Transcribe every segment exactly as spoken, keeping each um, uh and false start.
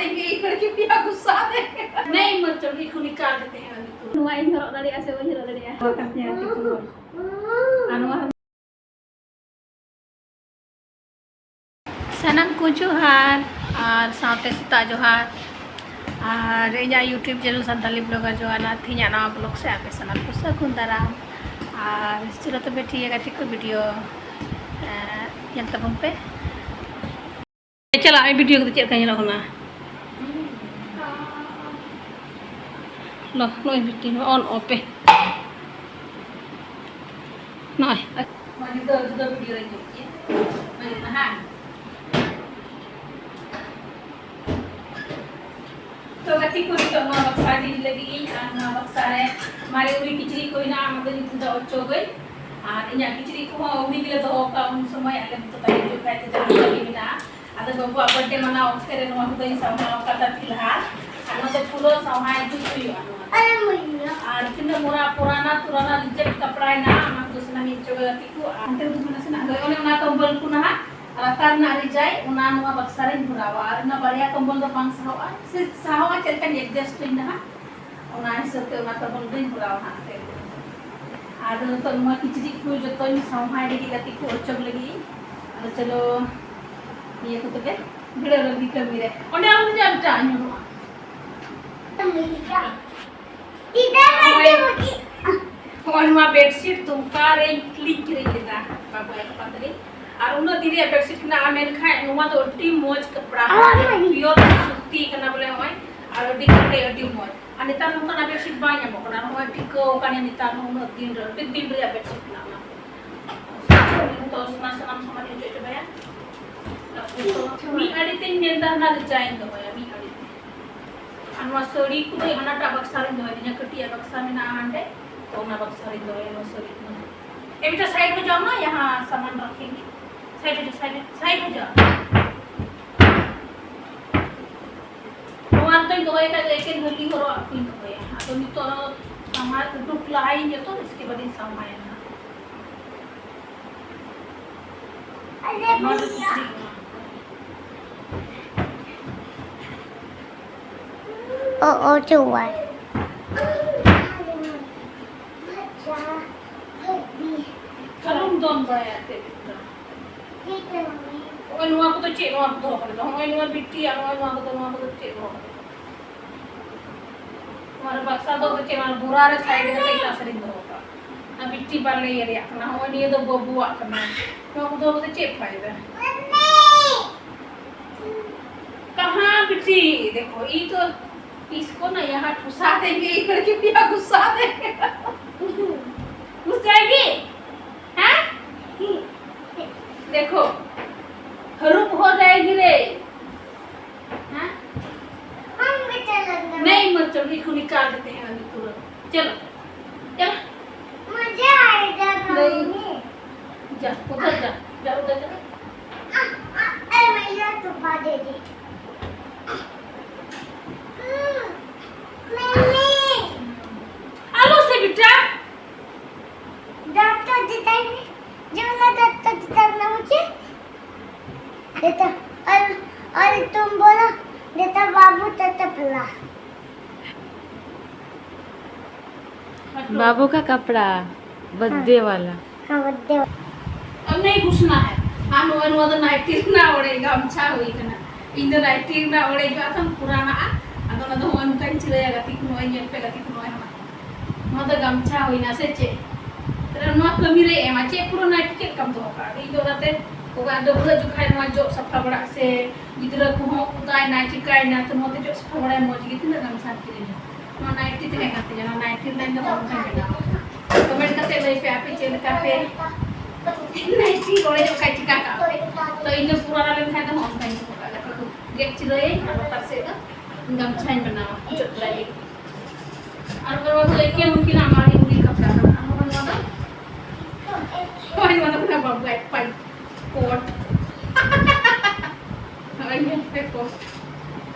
ये लड़की पिया गुस्सा है। नहीं, मत चल, ये खुली काट देते हैं अभी तो। ᱱᱚᱣᱟ ᱤᱧ ᱦᱚᱨᱚᱜ ᱫᱟᱲᱮᱭᱟᱜᱼᱟ ᱥᱮ ᱵᱟᱹᱧ ᱦᱚᱨᱚᱜ ᱫᱟᱲᱮᱭᱟᱜᱼᱟ? ᱱᱚᱣᱟ ᱠᱟᱱ ᱛᱤᱧᱟ ᱟᱨᱠᱤ ᱯᱩᱨᱟᱹ᱾ ᱟᱨ ᱱᱚᱣᱟ ᱥᱟᱱᱟᱢ ᱠᱚ ᱡᱚᱦᱟᱨ ᱟᱨ ᱥᱟᱶᱛᱮ ᱥᱮᱛᱟᱜ ᱡᱚᱦᱟᱨ᱾ ᱟᱨ ᱤᱧᱟᱹᱜ YouTube channel ᱥᱟᱱᱛᱟᱞᱤ blogger ᱡᱚᱦᱟᱨ, ᱛᱮᱦᱮᱧᱟᱜ ᱱᱟᱣᱟ vlog ᱥᱮ ᱟᱯᱮ ᱥᱟᱱᱟᱢ ᱠᱚ ᱥᱟᱹᱜᱩᱱ ᱫᱟᱨᱟᱢ᱾ ᱟᱨ ᱪᱚᱞᱚ ᱛᱚᱵᱮ ᱴᱷᱤᱠ ᱜᱮᱭᱟ ᱜᱟᱛᱮ ᱠᱚ, video, ᱮᱸ, ᱧᱮᱞ ᱛᱟᱵᱚᱱ ᱯᱮ᱾ ᱪᱟᱞᱟᱜ ᱢᱮ, video ᱠᱚᱫᱚ ᱪᱮᱫ ᱞᱮᱠᱟ ᱧᱮᱞᱚᱜ ᱠᱟᱱᱟ? ᱱᱚ-, ᱱᱚᱜᱼᱚᱭ ᱵᱤᱴᱤ, ᱱᱚᱜᱼᱚ, ᱱᱚᱜᱼᱚ ᱯᱮ᱾ ᱱᱚᱜᱼᱚᱭ᱾ ᱱᱚᱣᱟ ᱡᱩᱫᱟᱹ ᱡᱩᱫᱟᱹ video ᱨᱮ ᱧᱮᱞ ᱠᱮᱫ᱾ ᱦᱩᱭᱩᱜ ᱠᱟᱱᱟ, ᱦᱮᱸ᱾ ᱛᱚ ᱜᱟᱛᱮ ᱠᱚ, ᱱᱤᱛᱚᱜ ᱱᱚᱣᱟ ᱵᱟᱠᱥᱟ ᱡᱷᱤᱡ ᱞᱟᱹᱜᱤᱫ ᱤᱧ, ᱟᱨ ᱱᱚᱣᱟ ᱵᱟᱠᱥᱟ ᱨᱮ ᱢᱟᱨᱮ ᱩᱨᱤ ᱠᱤᱪᱨᱤᱡ ᱠᱚ ᱦᱮᱱᱟᱜᱼᱟ, ᱚᱱᱟ ᱫᱚᱧ ᱛᱩᱫᱟ ᱚᱪᱚᱜᱟᱹᱧ᱾ ᱟᱨ ᱤᱧᱟᱹᱜ ᱠᱤᱪᱨᱤᱡ ᱠᱚᱦᱚᱸ ᱟᱹᱣᱲᱤ ᱜᱮᱞᱮ ᱫᱚᱦᱚ ᱠᱟᱜᱼᱟ, ᱩᱱ ᱥᱚᱢᱚᱭ ᱟᱞᱮ ᱱᱤᱛᱚᱜ ᱛᱟᱦᱮᱸ ᱦᱤᱡᱩᱜ ᱠᱷᱟᱡ ᱫᱚ ᱡᱟᱦᱟᱸ ᱞᱮᱠᱟ ᱜᱮ ᱢᱮᱱᱟᱜᱼᱟ᱾ ᱟᱫᱚ ᱵᱟᱹᱵᱩᱣᱟᱜ birthday ᱢᱟᱱᱟᱣ ᱚᱠᱛᱮ ᱨᱮ ᱱᱚᱣᱟ ᱠᱚᱫᱚᱧ ᱥᱟᱢᱵᱷᱟᱣ ᱟᱠᱟᱫᱟ ᱯᱷᱤᱞᱦᱟᱞ᱾ ᱟᱨ ᱱᱚᱣᱟ ᱫᱚ ᱯᱩᱨᱟᱹ ᱥᱟᱶᱦᱟᱭ ᱡᱩᱛ ᱦᱩᱭᱩᱜᱼᱟ ᱱᱚᱣᱟ ᱫᱚ᱾ ᱟᱨ ᱛᱤᱱᱟᱹᱜ ᱢᱚᱨᱟ ᱯᱩᱨᱟᱱᱟ ᱛᱩᱨᱟᱱᱟ reject ᱠᱟᱯᱲᱟ ᱦᱮᱱᱟᱜᱼᱟ, ᱚᱱᱟ ᱠᱚᱫᱚ ᱥᱟᱱᱟᱢ ᱤᱧ ᱚᱪᱚᱜᱟ ᱜᱟᱛᱮ ᱠᱚ᱾ ᱟᱨ ᱦᱟᱱᱛᱮ ᱨᱮᱫᱚ ᱢᱮᱱᱟᱜᱼᱟ ᱥᱮ ᱱᱟᱜ, ᱦᱳᱭ, ᱚᱱᱮ ᱚᱱᱟ ᱠᱚᱢᱵᱚᱞ ᱠᱚ ᱱᱟᱦᱟᱜ ᱞᱟᱛᱟᱨ ᱨᱮᱱᱟᱜ ᱨᱮᱡᱟᱭ, ᱚᱱᱟ ᱱᱚᱣᱟ ᱵᱟᱠᱥᱟ ᱨᱮᱧ ᱵᱷᱚᱨᱟᱣᱟ᱾ ᱟᱨ ᱚᱱᱟ ᱵᱟᱨᱭᱟ ᱠᱚᱢᱵᱚᱞ ᱫᱚ ᱵᱟᱝ ᱥᱟᱦᱚᱜᱼᱟ, ᱥᱮ ᱥᱟᱦᱚᱜᱼᱟ ᱪᱮᱫ ᱞᱮᱠᱟᱧ adjust ᱟᱹᱧ ᱱᱟᱦᱟᱜ, ᱚᱱᱟ ᱦᱤᱥᱟᱹᱵ ᱛᱮ ᱚᱱᱟ ᱠᱚᱢᱵᱚᱞ ᱫᱚᱧ ᱵᱷᱚᱨᱟᱣᱟ ᱱᱟᱦᱟᱜ ᱛᱮ᱾ ᱟᱫᱚ ᱱᱤᱛᱚᱜ ᱱᱚᱣᱟ ᱠᱤᱪᱨᱤᱡ ᱠᱚ ᱡᱚᱛᱚᱧ ᱥᱟᱶᱦᱟᱭ ᱞᱟᱹᱜᱤᱫ ᱜᱟᱛᱮ ᱠᱚ ᱚᱪᱚᱜ ᱞᱟᱹᱜᱤᱫ ᱤᱧ᱾ ᱟᱫᱚ ᱪᱚᱞᱚ, ᱱᱤᱭᱟᱹ ᱠᱚ ᱛᱚᱵᱮ ᱵᱷᱤᱲᱟᱹᱣ ᱞᱟᱹᱜᱤᱫ ᱠᱟᱹᱢᱤ ᱨᱮ᱾ ᱚᱸᱰᱮ ᱟᱞᱚᱢ ᱦᱤᱡᱩᱜᱼᱟ ᱵᱮᱴᱟ, ᱧᱩᱨᱩᱜᱼᱟ᱾ ᱱᱚᱜᱼᱚᱭ ᱱᱚᱣᱟ bedsheet ᱫᱩᱢᱠᱟ ᱨᱮᱧ click ᱠᱤᱨᱤᱧ ᱞᱮᱫᱟ, ᱵᱟᱵᱩ ᱟᱭᱳ ᱯᱟᱛᱨᱤ᱾ ᱟᱨ ᱩᱱᱟᱹᱜ ᱫᱤᱱ ᱨᱮᱭᱟᱜ bedsheet ᱠᱟᱱᱟ, ᱟᱨ ᱢᱮᱱᱠᱷᱟᱱ ᱱᱚᱣᱟ ᱫᱚ ᱟᱹᱰᱤ ᱢᱚᱡᱽ ᱠᱟᱯᱲᱟ, pure ᱥᱩᱛᱤ ᱠᱟᱱᱟ ᱵᱚᱞᱮ, ᱱᱚᱜᱼᱚᱭ᱾ ᱟᱨ ᱟᱹᱰᱤ ᱠᱮᱴᱮᱡ, ᱟᱹᱰᱤ ᱢᱚᱡᱽ᱾ ᱟᱨ ᱱᱮᱛᱟᱨ ᱱᱚᱝᱠᱟᱱᱟᱜ bedsheet ᱵᱟᱝ ᱧᱟᱢᱚᱜ ᱠᱟᱱᱟ, ᱱᱚᱜᱼᱚᱭ ᱴᱤᱠᱟᱹᱣ ᱟᱠᱟᱱᱟ ᱱᱮᱛᱟᱨ ᱦᱚᱸ, ᱩᱱᱟᱹᱜ ᱫᱤᱱ ᱨᱮ, ᱟᱹᱰᱤ ᱫᱤᱱ ᱨᱮᱭᱟᱜ bedsheet ᱠᱟᱱᱟ ᱚᱱᱟ᱾ ᱱᱤᱛᱚᱜ ᱥᱟᱱᱟᱢ ᱥᱟᱱᱟᱢ ᱥᱟᱢᱟᱱ ᱤᱧ ᱚᱪᱚ ᱪᱟᱵᱟᱭᱟ᱾ ᱢᱤᱫ ᱟᱹᱰᱤ ᱛᱮᱧ ᱢᱮᱱᱫᱟ ᱦᱟᱱᱟ ᱨᱮᱡᱟᱭᱤᱧ ᱫᱚᱦᱚᱭᱟ, ᱢᱤᱫ ᱟᱹᱰᱤ ᱛᱮ᱾ ᱟᱨ ᱱᱚᱣᱟ ᱥᱟᱹᱲᱤ ᱠᱚᱫᱚ ᱦᱟᱱᱟᱴᱟᱜ ᱵᱟᱠᱥᱟ ᱨᱤᱧ ᱫᱚᱦᱚᱭᱟ, ᱤᱧᱟᱹᱜ ᱠᱟᱹᱴᱤᱡ ᱟᱜ ᱵᱟᱠᱥᱟ ᱢᱮᱱᱟᱜᱼᱟ ᱦᱟᱸᱰᱮ, ᱛᱚ ᱚᱱᱟ ᱵᱟᱠᱥᱟ ᱨᱤᱧ ᱫᱚᱦᱚᱭᱟ ᱱᱚᱣᱟ ᱥᱟᱹᱲᱤ ᱠᱚ᱾ ᱮ ᱵᱮᱴᱟ, side ᱦᱚ ᱡᱟᱣ ᱱᱟ, ᱭᱟᱦᱟᱸ ᱥᱟᱢᱟᱱ ᱨᱟᱠᱷᱮᱸᱜᱮ᱾ Side ᱦᱚ ᱡᱟᱣ, side, side ᱦᱚ ᱡᱟᱣ᱾ ᱱᱚᱣᱟ ᱨᱮᱫᱚᱧ ᱫᱚᱦᱚᱭ ᱠᱷᱟᱡ ᱫᱚ ᱮᱠᱮᱱ ᱦᱟᱹᱞᱤ ᱦᱚᱨᱚᱜ ᱟᱜ ᱠᱚᱧ ᱫᱚᱦᱚᱭᱟ᱾ ᱟᱫᱚ ᱱᱤᱛᱚᱜ ᱫᱚ ᱥᱟᱢᱟᱱ ᱩᱰᱩᱠ ᱞᱟᱦᱟᱭᱟᱹᱧ ᱡᱚᱛᱚ, ᱤᱥᱠᱮ ᱵᱟᱫ ᱤᱧ ᱥᱟᱢᱟᱭᱟ ᱱᱟᱦᱟᱜ᱾ ᱱᱚᱣᱟ ᱫᱚ ᱠᱤᱪᱨᱤᱡ ᱠᱟᱱᱟ᱾ ᱚ, ᱚ, ᱪᱚᱣᱟᱭ᱾ ᱟᱞᱚᱢ ᱫᱚᱱ ᱵᱟᱲᱟᱭᱟ ᱮᱱᱛᱮᱫ᱾ ᱱᱚᱜᱼᱚᱭ ᱱᱚᱣᱟ ᱠᱚᱫᱚ ᱪᱮᱫ? ᱱᱚᱣᱟ ᱠᱚ ᱫᱚᱦᱚ ᱠᱟᱜ ᱢᱮ᱾ ᱱᱚᱜᱼᱚᱭ ᱱᱚᱣᱟ ᱵᱤᱴᱤᱭᱟᱜ, ᱱᱚᱜᱼᱚᱭ ᱱᱚᱣᱟ ᱠᱚᱫᱚ, ᱱᱚᱣᱟ ᱠᱚᱫᱚ ᱪᱮᱫ ᱫᱚᱦᱚ ᱠᱟᱜ ᱢᱮ? ᱱᱚᱣᱟ ᱨᱮ ᱵᱟᱠᱥᱟ ᱫᱚ ᱪᱮᱫ? ᱱᱚᱣᱟ ᱵᱚᱨᱟ ᱨᱮ ᱥᱟᱭᱤᱰ ᱨᱮ ᱮᱴᱟᱜ ᱥᱮᱨᱮᱧ ᱫᱚᱦᱚ ᱠᱟᱜᱼᱟ᱾ ᱚᱱᱟ ᱵᱤᱴᱤ ᱵᱟᱞᱮ ᱤᱭᱟᱹ ᱨᱮᱭᱟᱜ ᱠᱟᱱᱟ᱾ ᱱᱚᱜᱼᱚᱭ ᱱᱤᱭᱟᱹ ᱫᱚ ᱵᱟᱹᱵᱩᱣᱟᱜ ᱠᱟᱱᱟ᱾ ᱱᱚᱣᱟ ᱠᱚ ᱫᱚᱦᱚ ᱠᱟᱛᱮ ᱪᱮᱫ ᱯᱷᱟᱭᱫᱟ? ᱠᱟᱦᱟᱸ ᱵᱤᱴᱤ? ᱫᱮᱠᱷᱚ, ᱤᱧ ᱫᱚ इसको ना यहाँ ठुसा देंगे, ये लड़की क्या गुस्सा देंगे। घुस जाएगी? हैं? देखो, हरूप हो जाएगी रे। हाँ? हम भी चलेंगे। नहीं, मत चलो, इसको निकाल देते हैं अभी तुरंत। चलो, चलो। मुझे आएगा नहीं। मम्मी। जा, उधर जा, जा, उधर जा। आ, आ, ए, मैं ये तो पा दे दी। हम्म, मम्मी। आलो से बेटा। डॉक्टर दिखाएंगे, जो ना डॉक्टर दिखाना मुझे। बेटा, और, और तुम बोलो, बेटा बाबू ततपला। बाबू का कपड़ा, बर्थडे वाला। हाँ, बर्थडे वाला। अब नहीं घुसना है। हाँ, ᱱᱚᱜᱼᱚᱭ ᱱᱚᱣᱟ ᱫᱚ ᱱᱟᱭᱴᱤ ᱨᱮᱱᱟᱜ ᱚᱲᱮᱡ ᱜᱟᱢᱪᱷᱟ ᱦᱩᱭ ᱠᱟᱱᱟ᱾ ᱤᱧ ᱫᱚ ᱱᱟᱭᱴᱤ ᱨᱮᱱᱟᱜ ᱚᱲᱮᱡ ᱜᱟᱢᱪᱷᱟ ᱯᱩᱨᱟᱱᱟᱜᱼᱟ᱾ ᱟᱫᱚ ᱚᱱᱟ ᱫᱚ ᱦᱚᱸᱜᱼᱚᱭ ᱱᱚᱝᱠᱟᱧ ᱪᱤᱨᱟᱹᱭᱟ, ᱜᱟᱛᱮ ᱠᱚ, ᱱᱚᱜᱼᱚᱭ ᱧᱮᱞ ᱯᱮ ᱜᱟᱛᱮ ᱠᱚ, ᱱᱚᱜᱼᱚᱭ ᱦᱟᱸᱜ᱾ ᱱᱚᱣᱟ ᱫᱚ ᱜᱟᱢᱪᱷᱟ ᱦᱩᱭᱱᱟ ᱥᱮ ᱪᱮᱫ? ᱛᱟᱦᱞᱮ ᱱᱚᱣᱟ ᱠᱟᱹᱢᱤ ᱨᱮ ᱮᱢᱟ, ᱪᱮᱫ ᱯᱩᱨᱟᱹ ᱱᱟᱭᱴᱤ ᱪᱮᱫ ᱞᱮᱠᱟᱢ ᱫᱚᱦᱚ ᱠᱟᱜᱼᱟ? ᱤᱧ ᱫᱚ ᱚᱱᱟᱛᱮ ᱚᱠᱟ ᱰᱟᱹᱵᱽᱨᱟᱹᱜ ᱡᱚᱠᱷᱟᱡ ᱱᱚᱣᱟ ᱡᱚᱜ ᱥᱟᱯᱷᱟ ᱵᱟᱲᱟᱜ ᱥᱮ ᱜᱤᱫᱽᱨᱟᱹ ᱠᱚᱦᱚᱸ ᱚᱫᱟᱭᱱᱟ, ᱪᱤᱠᱟᱭᱱᱟ, ᱛᱚ ᱱᱚᱣᱟ ᱛᱮ ᱡᱚᱜ ᱥᱟᱯᱷᱟ ᱵᱟᱲᱟᱭ ᱢᱚᱡᱽ ᱜᱮ᱾ ᱛᱤᱱᱟᱹᱜ ᱜᱟᱢᱪᱷᱟᱢ ᱠᱤᱨᱤᱧᱟ? ᱱᱚᱣᱟ ᱱᱟᱭᱴᱤ ᱛᱟᱦᱮᱸ ᱠᱟᱱ ᱛᱤᱧᱟ, ᱱᱚᱣᱟ ᱱᱟᱭᱴᱤ ᱨᱮᱱᱟᱜ ᱤᱧ ᱫᱚ ᱦᱚᱨᱚᱜ ᱠᱟᱜ ᱠᱟᱱᱟ᱾ ᱠᱚᱢᱮᱱᱴ ᱠᱟᱛᱮ ᱞᱟᱹᱭ ᱯᱮ ᱟᱯᱮ ᱪᱮᱫ ᱞᱮᱠᱟ ᱯᱮ ᱱᱟᱭᱴᱤ ᱚᱲᱮᱡᱚᱜ ᱠᱷᱟᱡ ᱪᱤᱠᱟ ᱠᱟᱜ ᱯᱮ᱾ ᱛᱚ ᱤᱧ ᱫᱚ ᱯᱩᱨᱟᱱᱟ ᱞᱮᱱᱠᱷᱟᱱ ᱫᱚ ᱦᱚᱸᱜᱼᱚ ᱱᱚᱝᱠᱟᱧ ᱫᱚᱦᱚ ᱠᱟᱜᱼᱟ᱾ ᱜᱮᱫ ᱪᱤᱨᱟᱹᱭᱟᱹᱧ ᱟᱨ ᱞᱟᱛᱟᱨ ᱥᱮᱫ ᱫᱚ ᱜᱟᱢᱪᱷᱟᱧ ᱵᱮᱱᱟᱣᱟ ᱡᱚᱜ ᱞᱟᱹᱜᱤᱫ᱾ ᱟᱨ ᱱᱚᱣᱟ ᱫᱚ ᱮᱠᱮᱱ ᱩᱱᱠᱤᱱᱟᱜ ᱢᱟᱨᱮ ᱢᱩᱫᱤ ᱠᱟᱯᱲᱟ ᱠᱟᱱᱟ᱾ ᱟᱨ ᱱᱚᱣᱟ ᱫᱚ, ᱦᱳᱭ, ᱱᱚᱣᱟ ᱫᱚ ᱠᱟᱱᱟ ᱵᱟᱵᱩ ᱟᱡ ᱯᱟᱸᱪ ᱠᱳᱴ᱾ ᱦᱳᱭ, ᱧᱮᱞ ᱯᱮ ᱠᱚ᱾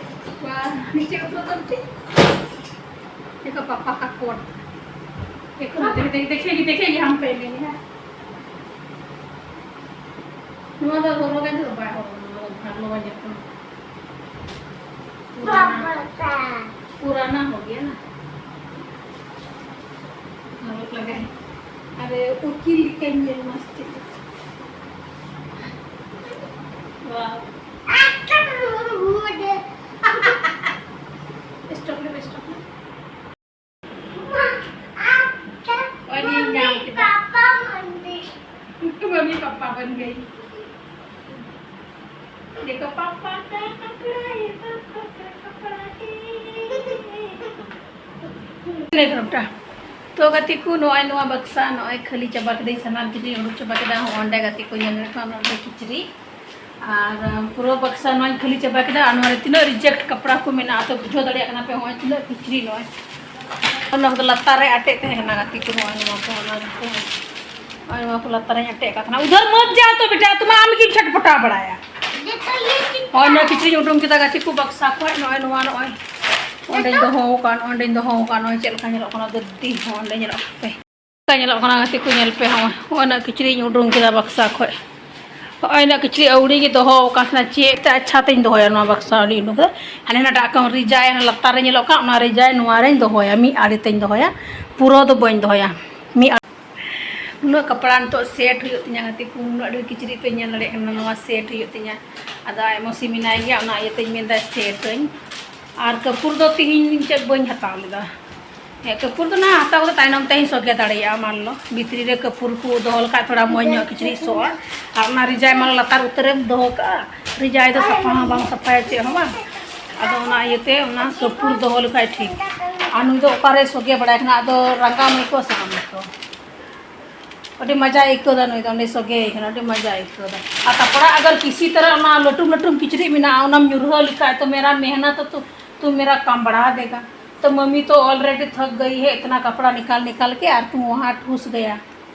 ᱱᱤᱪᱮ ᱩᱛᱟᱹᱨ ᱫᱚ ᱪᱮᱫ? ᱫᱮᱠᱷᱚ ᱯᱟᱯᱟ ᱠᱟ ᱠᱳᱴ᱾ ᱫᱮᱠᱷᱚ, ᱫᱮᱠᱷᱮ, ᱫᱮᱠᱷᱮ, ᱫᱮᱠᱷᱮ, ᱦᱟᱢ ᱯᱮ ᱞᱮ ᱦᱮᱸ᱾ ᱱᱚᱣᱟ ᱫᱚ ᱦᱚᱨᱚᱜᱟᱭ ᱫᱚ ᱵᱟᱭ ᱦᱚᱨᱚᱜᱟ, ᱱᱚᱣᱟ ᱫᱚ ᱵᱷᱟᱜᱽ ᱞᱚ ᱵᱟᱝ ᱧᱮᱞᱚᱜ ᱠᱟᱱᱟ᱾ ᱯᱟᱯᱟ ᱠᱟ᱾ पुराना हो गया ना। हाँ, लग लगा है। अरे, वकील लिखेंगे मस्त। वाह। स्टॉप ले, स्टॉप ले। और ये नाम के पापा बन गए। मम्मी पापा बन गई। देखो पापा का कपड़ा, ये पापा का कपड़ा। ᱛᱚ ᱜᱟᱛᱮ ᱠᱚ, ᱱᱚᱜᱼᱚᱭ ᱱᱚᱣᱟ ᱵᱟᱠᱥᱟ ᱱᱚᱜᱼᱚᱭ ᱠᱷᱟᱹᱞᱤ ᱪᱟᱵᱟ ᱠᱮᱫᱟᱹᱧ, ᱥᱟᱱᱟᱢ ᱠᱤᱪᱨᱤᱡ ᱩᱰᱩᱠ ᱪᱟᱵᱟ ᱠᱮᱫᱟ᱾ ᱦᱚᱸ ᱚᱸᱰᱮ ᱜᱟᱛᱮ ᱠᱚ ᱧᱮᱞ ᱞᱮᱠᱷᱟᱱ ᱚᱸᱰᱮ ᱠᱤᱪᱨᱤᱡ ᱟᱨ ᱯᱩᱨᱟᱹ ᱵᱟᱠᱥᱟ ᱱᱚᱣᱟᱧ ᱠᱷᱟᱹᱞᱤ ᱪᱟᱵᱟ ᱠᱮᱫᱟ᱾ ᱟᱨ ᱱᱚᱣᱟ ᱨᱮ ᱛᱤᱱᱟᱹᱜ ᱨᱤᱡᱮᱠᱴ ᱠᱟᱯᱲᱟ ᱠᱚ ᱢᱮᱱᱟᱜᱼᱟ, ᱛᱚ ᱵᱩᱡᱷᱟᱹᱣ ᱫᱟᱲᱮᱭᱟᱜ ᱠᱟᱱᱟ ᱯᱮ᱾ ᱦᱚᱸᱜᱼᱚᱭ ᱛᱤᱱᱟᱹᱜ ᱠᱤᱪᱨᱤᱡ ᱱᱚᱜᱼᱚᱭ ᱚᱱᱟ ᱠᱚᱫᱚ ᱞᱟᱛᱟᱨ ᱨᱮ ᱟᱴᱮᱫ ᱛᱟᱦᱮᱸ ᱠᱟᱱᱟ ᱜᱟᱛᱮ ᱠᱚ, ᱱᱚᱜᱼᱚᱭ ᱱᱚᱣᱟ ᱠᱚ, ᱚᱱᱟ ᱠᱚ, ᱱᱚᱜᱼᱚᱭ ᱱᱚᱣᱟ ᱠᱚ ᱞᱟᱛᱟᱨ ᱨᱮᱧ ᱟᱴᱮᱫ ᱟᱠᱟᱫ ᱛᱟᱦᱮᱱᱟ᱾ ᱩᱫᱷᱟᱨ ᱢᱟᱛ ᱡᱟ ᱛᱚ ᱵᱮᱴᱟ, ᱛᱩᱢᱟ ᱟᱢ ᱜᱮᱢ ᱪᱷᱟᱴᱯᱟᱴᱟ ᱵᱟᱲᱟᱭᱟ᱾ ᱱᱚᱜᱼᱚᱭ ᱱᱚᱣᱟ ᱠᱤᱪᱨᱤᱡ ᱩᱰᱩᱝ ᱠᱮᱫᱟ ᱜᱟᱛᱮ ᱠᱚ ᱵᱟᱠᱥᱟ ᱠᱷᱚᱱ, ᱱᱚᱜᱼᱚᱭ ᱱᱚᱣᱟ, ᱱᱚᱜᱼᱚᱭ ᱚᱸᱰᱮᱧ ᱫᱚᱦᱚ ᱟᱠᱟᱫ, ᱚᱸᱰᱮᱧ ᱫᱚᱦᱚ ᱟᱠᱟᱫ, ᱱᱚᱜᱼᱚᱭ ᱪᱮᱫ ᱞᱮᱠᱟ ᱧᱮᱞᱚᱜ ᱠᱟᱱᱟ ᱫᱟᱹᱫᱤ ᱦᱚᱸ ᱚᱸᱰᱮ ᱧᱮᱞᱚᱜ ᱯᱮ᱾ ᱪᱮᱫ ᱞᱮᱠᱟ ᱧᱮᱞᱚᱜ ᱠᱟᱱᱟ ᱜᱟᱛᱮ ᱠᱚ, ᱧᱮᱞ ᱯᱮ, ᱦᱚᱸᱜᱼᱚᱭ, ᱦᱚᱸᱜᱼᱚᱭ ᱱᱚᱣᱟ ᱠᱤᱪᱨᱤᱡ ᱤᱧ ᱩᱰᱩᱝ ᱠᱮᱫᱟ ᱵᱟᱠᱥᱟ ᱠᱷᱚᱱ᱾ ᱦᱚᱸᱜᱼᱚᱭ ᱱᱚᱣᱟ ᱠᱤᱪᱨᱤᱡ ᱟᱹᱣᱲᱤ ᱜᱮ ᱫᱚᱦᱚ ᱟᱠᱟᱱ ᱛᱟᱦᱮᱱᱟ, ᱪᱮᱫ ᱛᱮ ᱟᱪᱪᱷᱟ ᱛᱮᱧ ᱫᱚᱦᱚᱭᱟ ᱱᱚᱣᱟ ᱵᱟᱠᱥᱟ ᱟᱹᱣᱲᱤ ᱩᱰᱩᱝ ᱠᱮᱫᱟ᱾ ᱦᱟᱱᱮ ᱦᱟᱱᱟᱴᱟᱜ ᱠᱷᱚᱱ ᱨᱤᱡᱟᱭ, ᱦᱟᱱᱮ ᱞᱟᱛᱟᱨ ᱨᱮ ᱧᱮᱞᱚᱜ ᱠᱟᱱ, ᱚᱱᱟ ᱨᱤᱡᱟᱭ ᱱᱚᱣᱟ ᱨᱮᱧ ᱫᱚᱦᱚᱭᱟ, ᱢᱤᱫ ᱟᱲᱮ ᱛᱮᱧ ᱫᱚᱦᱚᱭᱟ, ᱯᱩᱨᱟᱹ ᱫᱚ ᱵᱟᱹᱧ ᱫᱚᱦᱚᱭᱟ, ᱢᱤᱫ ᱟᱲᱮ᱾ ᱱᱩᱱᱟᱹᱜ ᱠᱟᱯᱲᱟ ᱱᱤᱛᱚᱜ ᱥᱮᱴ ᱦᱩᱭᱩᱜ ᱛᱤᱧᱟ ᱜᱟᱛᱮ ᱠᱚ, ᱱᱩᱱᱟᱹᱜ ᱰᱷᱮᱨ ᱠᱤᱪᱨᱤᱡ ᱯᱮ ᱧᱮᱞ ᱫᱟᱲᱮᱭᱟᱜ ᱠᱟᱱᱟ, ᱱᱚᱣᱟ ᱥᱮᱴ ᱦᱩᱭᱩᱜ ᱛᱤᱧᱟ᱾ ᱟᱫᱚ ᱟᱡ ᱢᱟᱹᱥᱤ ᱢᱮᱱᱟᱭ ᱜᱮᱭᱟ, ᱚᱱᱟ ᱤᱭᱟᱹᱛᱮᱧ ᱢᱮᱱᱫᱟ ᱥᱮᱴ ᱟᱹᱧ᱾ ᱟᱨ ᱠᱟᱹᱯᱩᱨ ᱫᱚ ᱛᱤᱦᱤᱧ ᱪᱮᱫ ᱵᱟᱹᱧ ᱦᱟᱛᱟᱣ ᱞᱮᱫᱟ᱾ ᱦᱮᱸ, ᱠᱟᱹᱯᱩᱨ ᱫᱚ ᱱᱟᱦᱟᱜ ᱦᱟᱛᱟᱣ ᱠᱟᱛᱮ ᱛᱟᱭᱱᱚᱢ ᱛᱮᱧ ᱥᱚᱜᱮ ᱫᱟᱲᱮᱭᱟᱜᱼᱟ᱾ ᱢᱟᱱ ᱞᱚ ᱵᱷᱤᱛᱨᱤ ᱨᱮ ᱠᱟᱹᱯᱩᱨ ᱠᱚ ᱫᱚᱦᱚ ᱞᱮᱠᱷᱟᱡ ᱛᱷᱚᱲᱟ ᱢᱚᱡᱽ ᱧᱚᱜ ᱠᱤᱪᱨᱤᱡ ᱥᱚᱜᱼᱟ᱾ ᱟᱨ ᱚᱱᱟ ᱨᱤᱡᱟᱭ ᱢᱟᱞ ᱞᱟᱛᱟᱨ ᱩᱛᱟᱹᱨᱮᱢ ᱫᱚᱦᱚ ᱠᱟᱜᱼᱟ, ᱨᱤᱡᱟᱭ ᱫᱚ ᱥᱟᱯᱷᱟ ᱦᱚᱸ ᱵᱟᱝ ᱥᱟᱯᱷᱟᱭᱟ, ᱪᱮᱫ ᱦᱚᱸ ᱵᱟᱝ᱾ ᱟᱫᱚ ᱚᱱᱟ ᱤᱭᱟᱹᱛᱮ ᱚᱱᱟ ᱠᱟᱹᱯᱩᱨ ᱫᱚᱦᱚ ᱞᱮᱠᱷᱟᱡ ᱴᱷᱤᱠ᱾ ᱟᱨ ᱱᱩᱭ ᱫᱚ ᱚᱠᱟᱨᱮ ᱥᱚᱜᱮ ᱵᱟᱲᱟᱭ ᱠᱟᱱᱟ, ᱟᱫᱚ ᱨᱟᱸᱜᱟᱣ ᱢᱮ ᱠᱚ ᱥᱟᱱᱟᱢ ᱜᱮᱠᱚ᱾ ᱟᱹᱰᱤ ᱢᱟᱡᱟ ᱟᱹᱭᱠᱟᱹᱣ ᱫᱟ ᱱᱩᱭ ᱫᱚ, ᱚᱸᱰᱮ ᱥᱚᱜᱮᱭ ᱠᱟᱱᱟ, ᱟᱹᱰᱤ ᱢᱟᱡᱟ ᱟᱹᱭᱠᱟᱹᱣ ᱫᱟ᱾ ᱟᱨ ᱠᱟᱯᱲᱟ ᱟᱜᱟᱨ ᱠᱤᱥᱤ ᱛᱟᱨᱟ ᱚᱱᱟ ᱞᱟᱹᱴᱩᱢ ᱞᱟᱹᱴᱩᱢ ᱠᱤᱪᱨᱤᱡ ᱢᱮᱱᱟᱜᱼᱟ, ᱚᱱᱟᱢ ᱧᱩᱨᱦᱟᱹ ᱞᱮᱠᱷᱟᱡ ᱛᱚ ᱢᱮᱨᱟ ᱢᱮᱦᱱᱟᱛ ᱛᱚ, ᱛᱚ ᱢᱮᱨᱟ ᱠᱟᱢ ᱵᱟᱲᱷᱟ ᱫᱮᱜᱟ᱾ तो मम्मी तो ऑलरेडी थक गई है इतना कपड़ा निकाल निकाल के, और तुम वहाँ ठूस गया,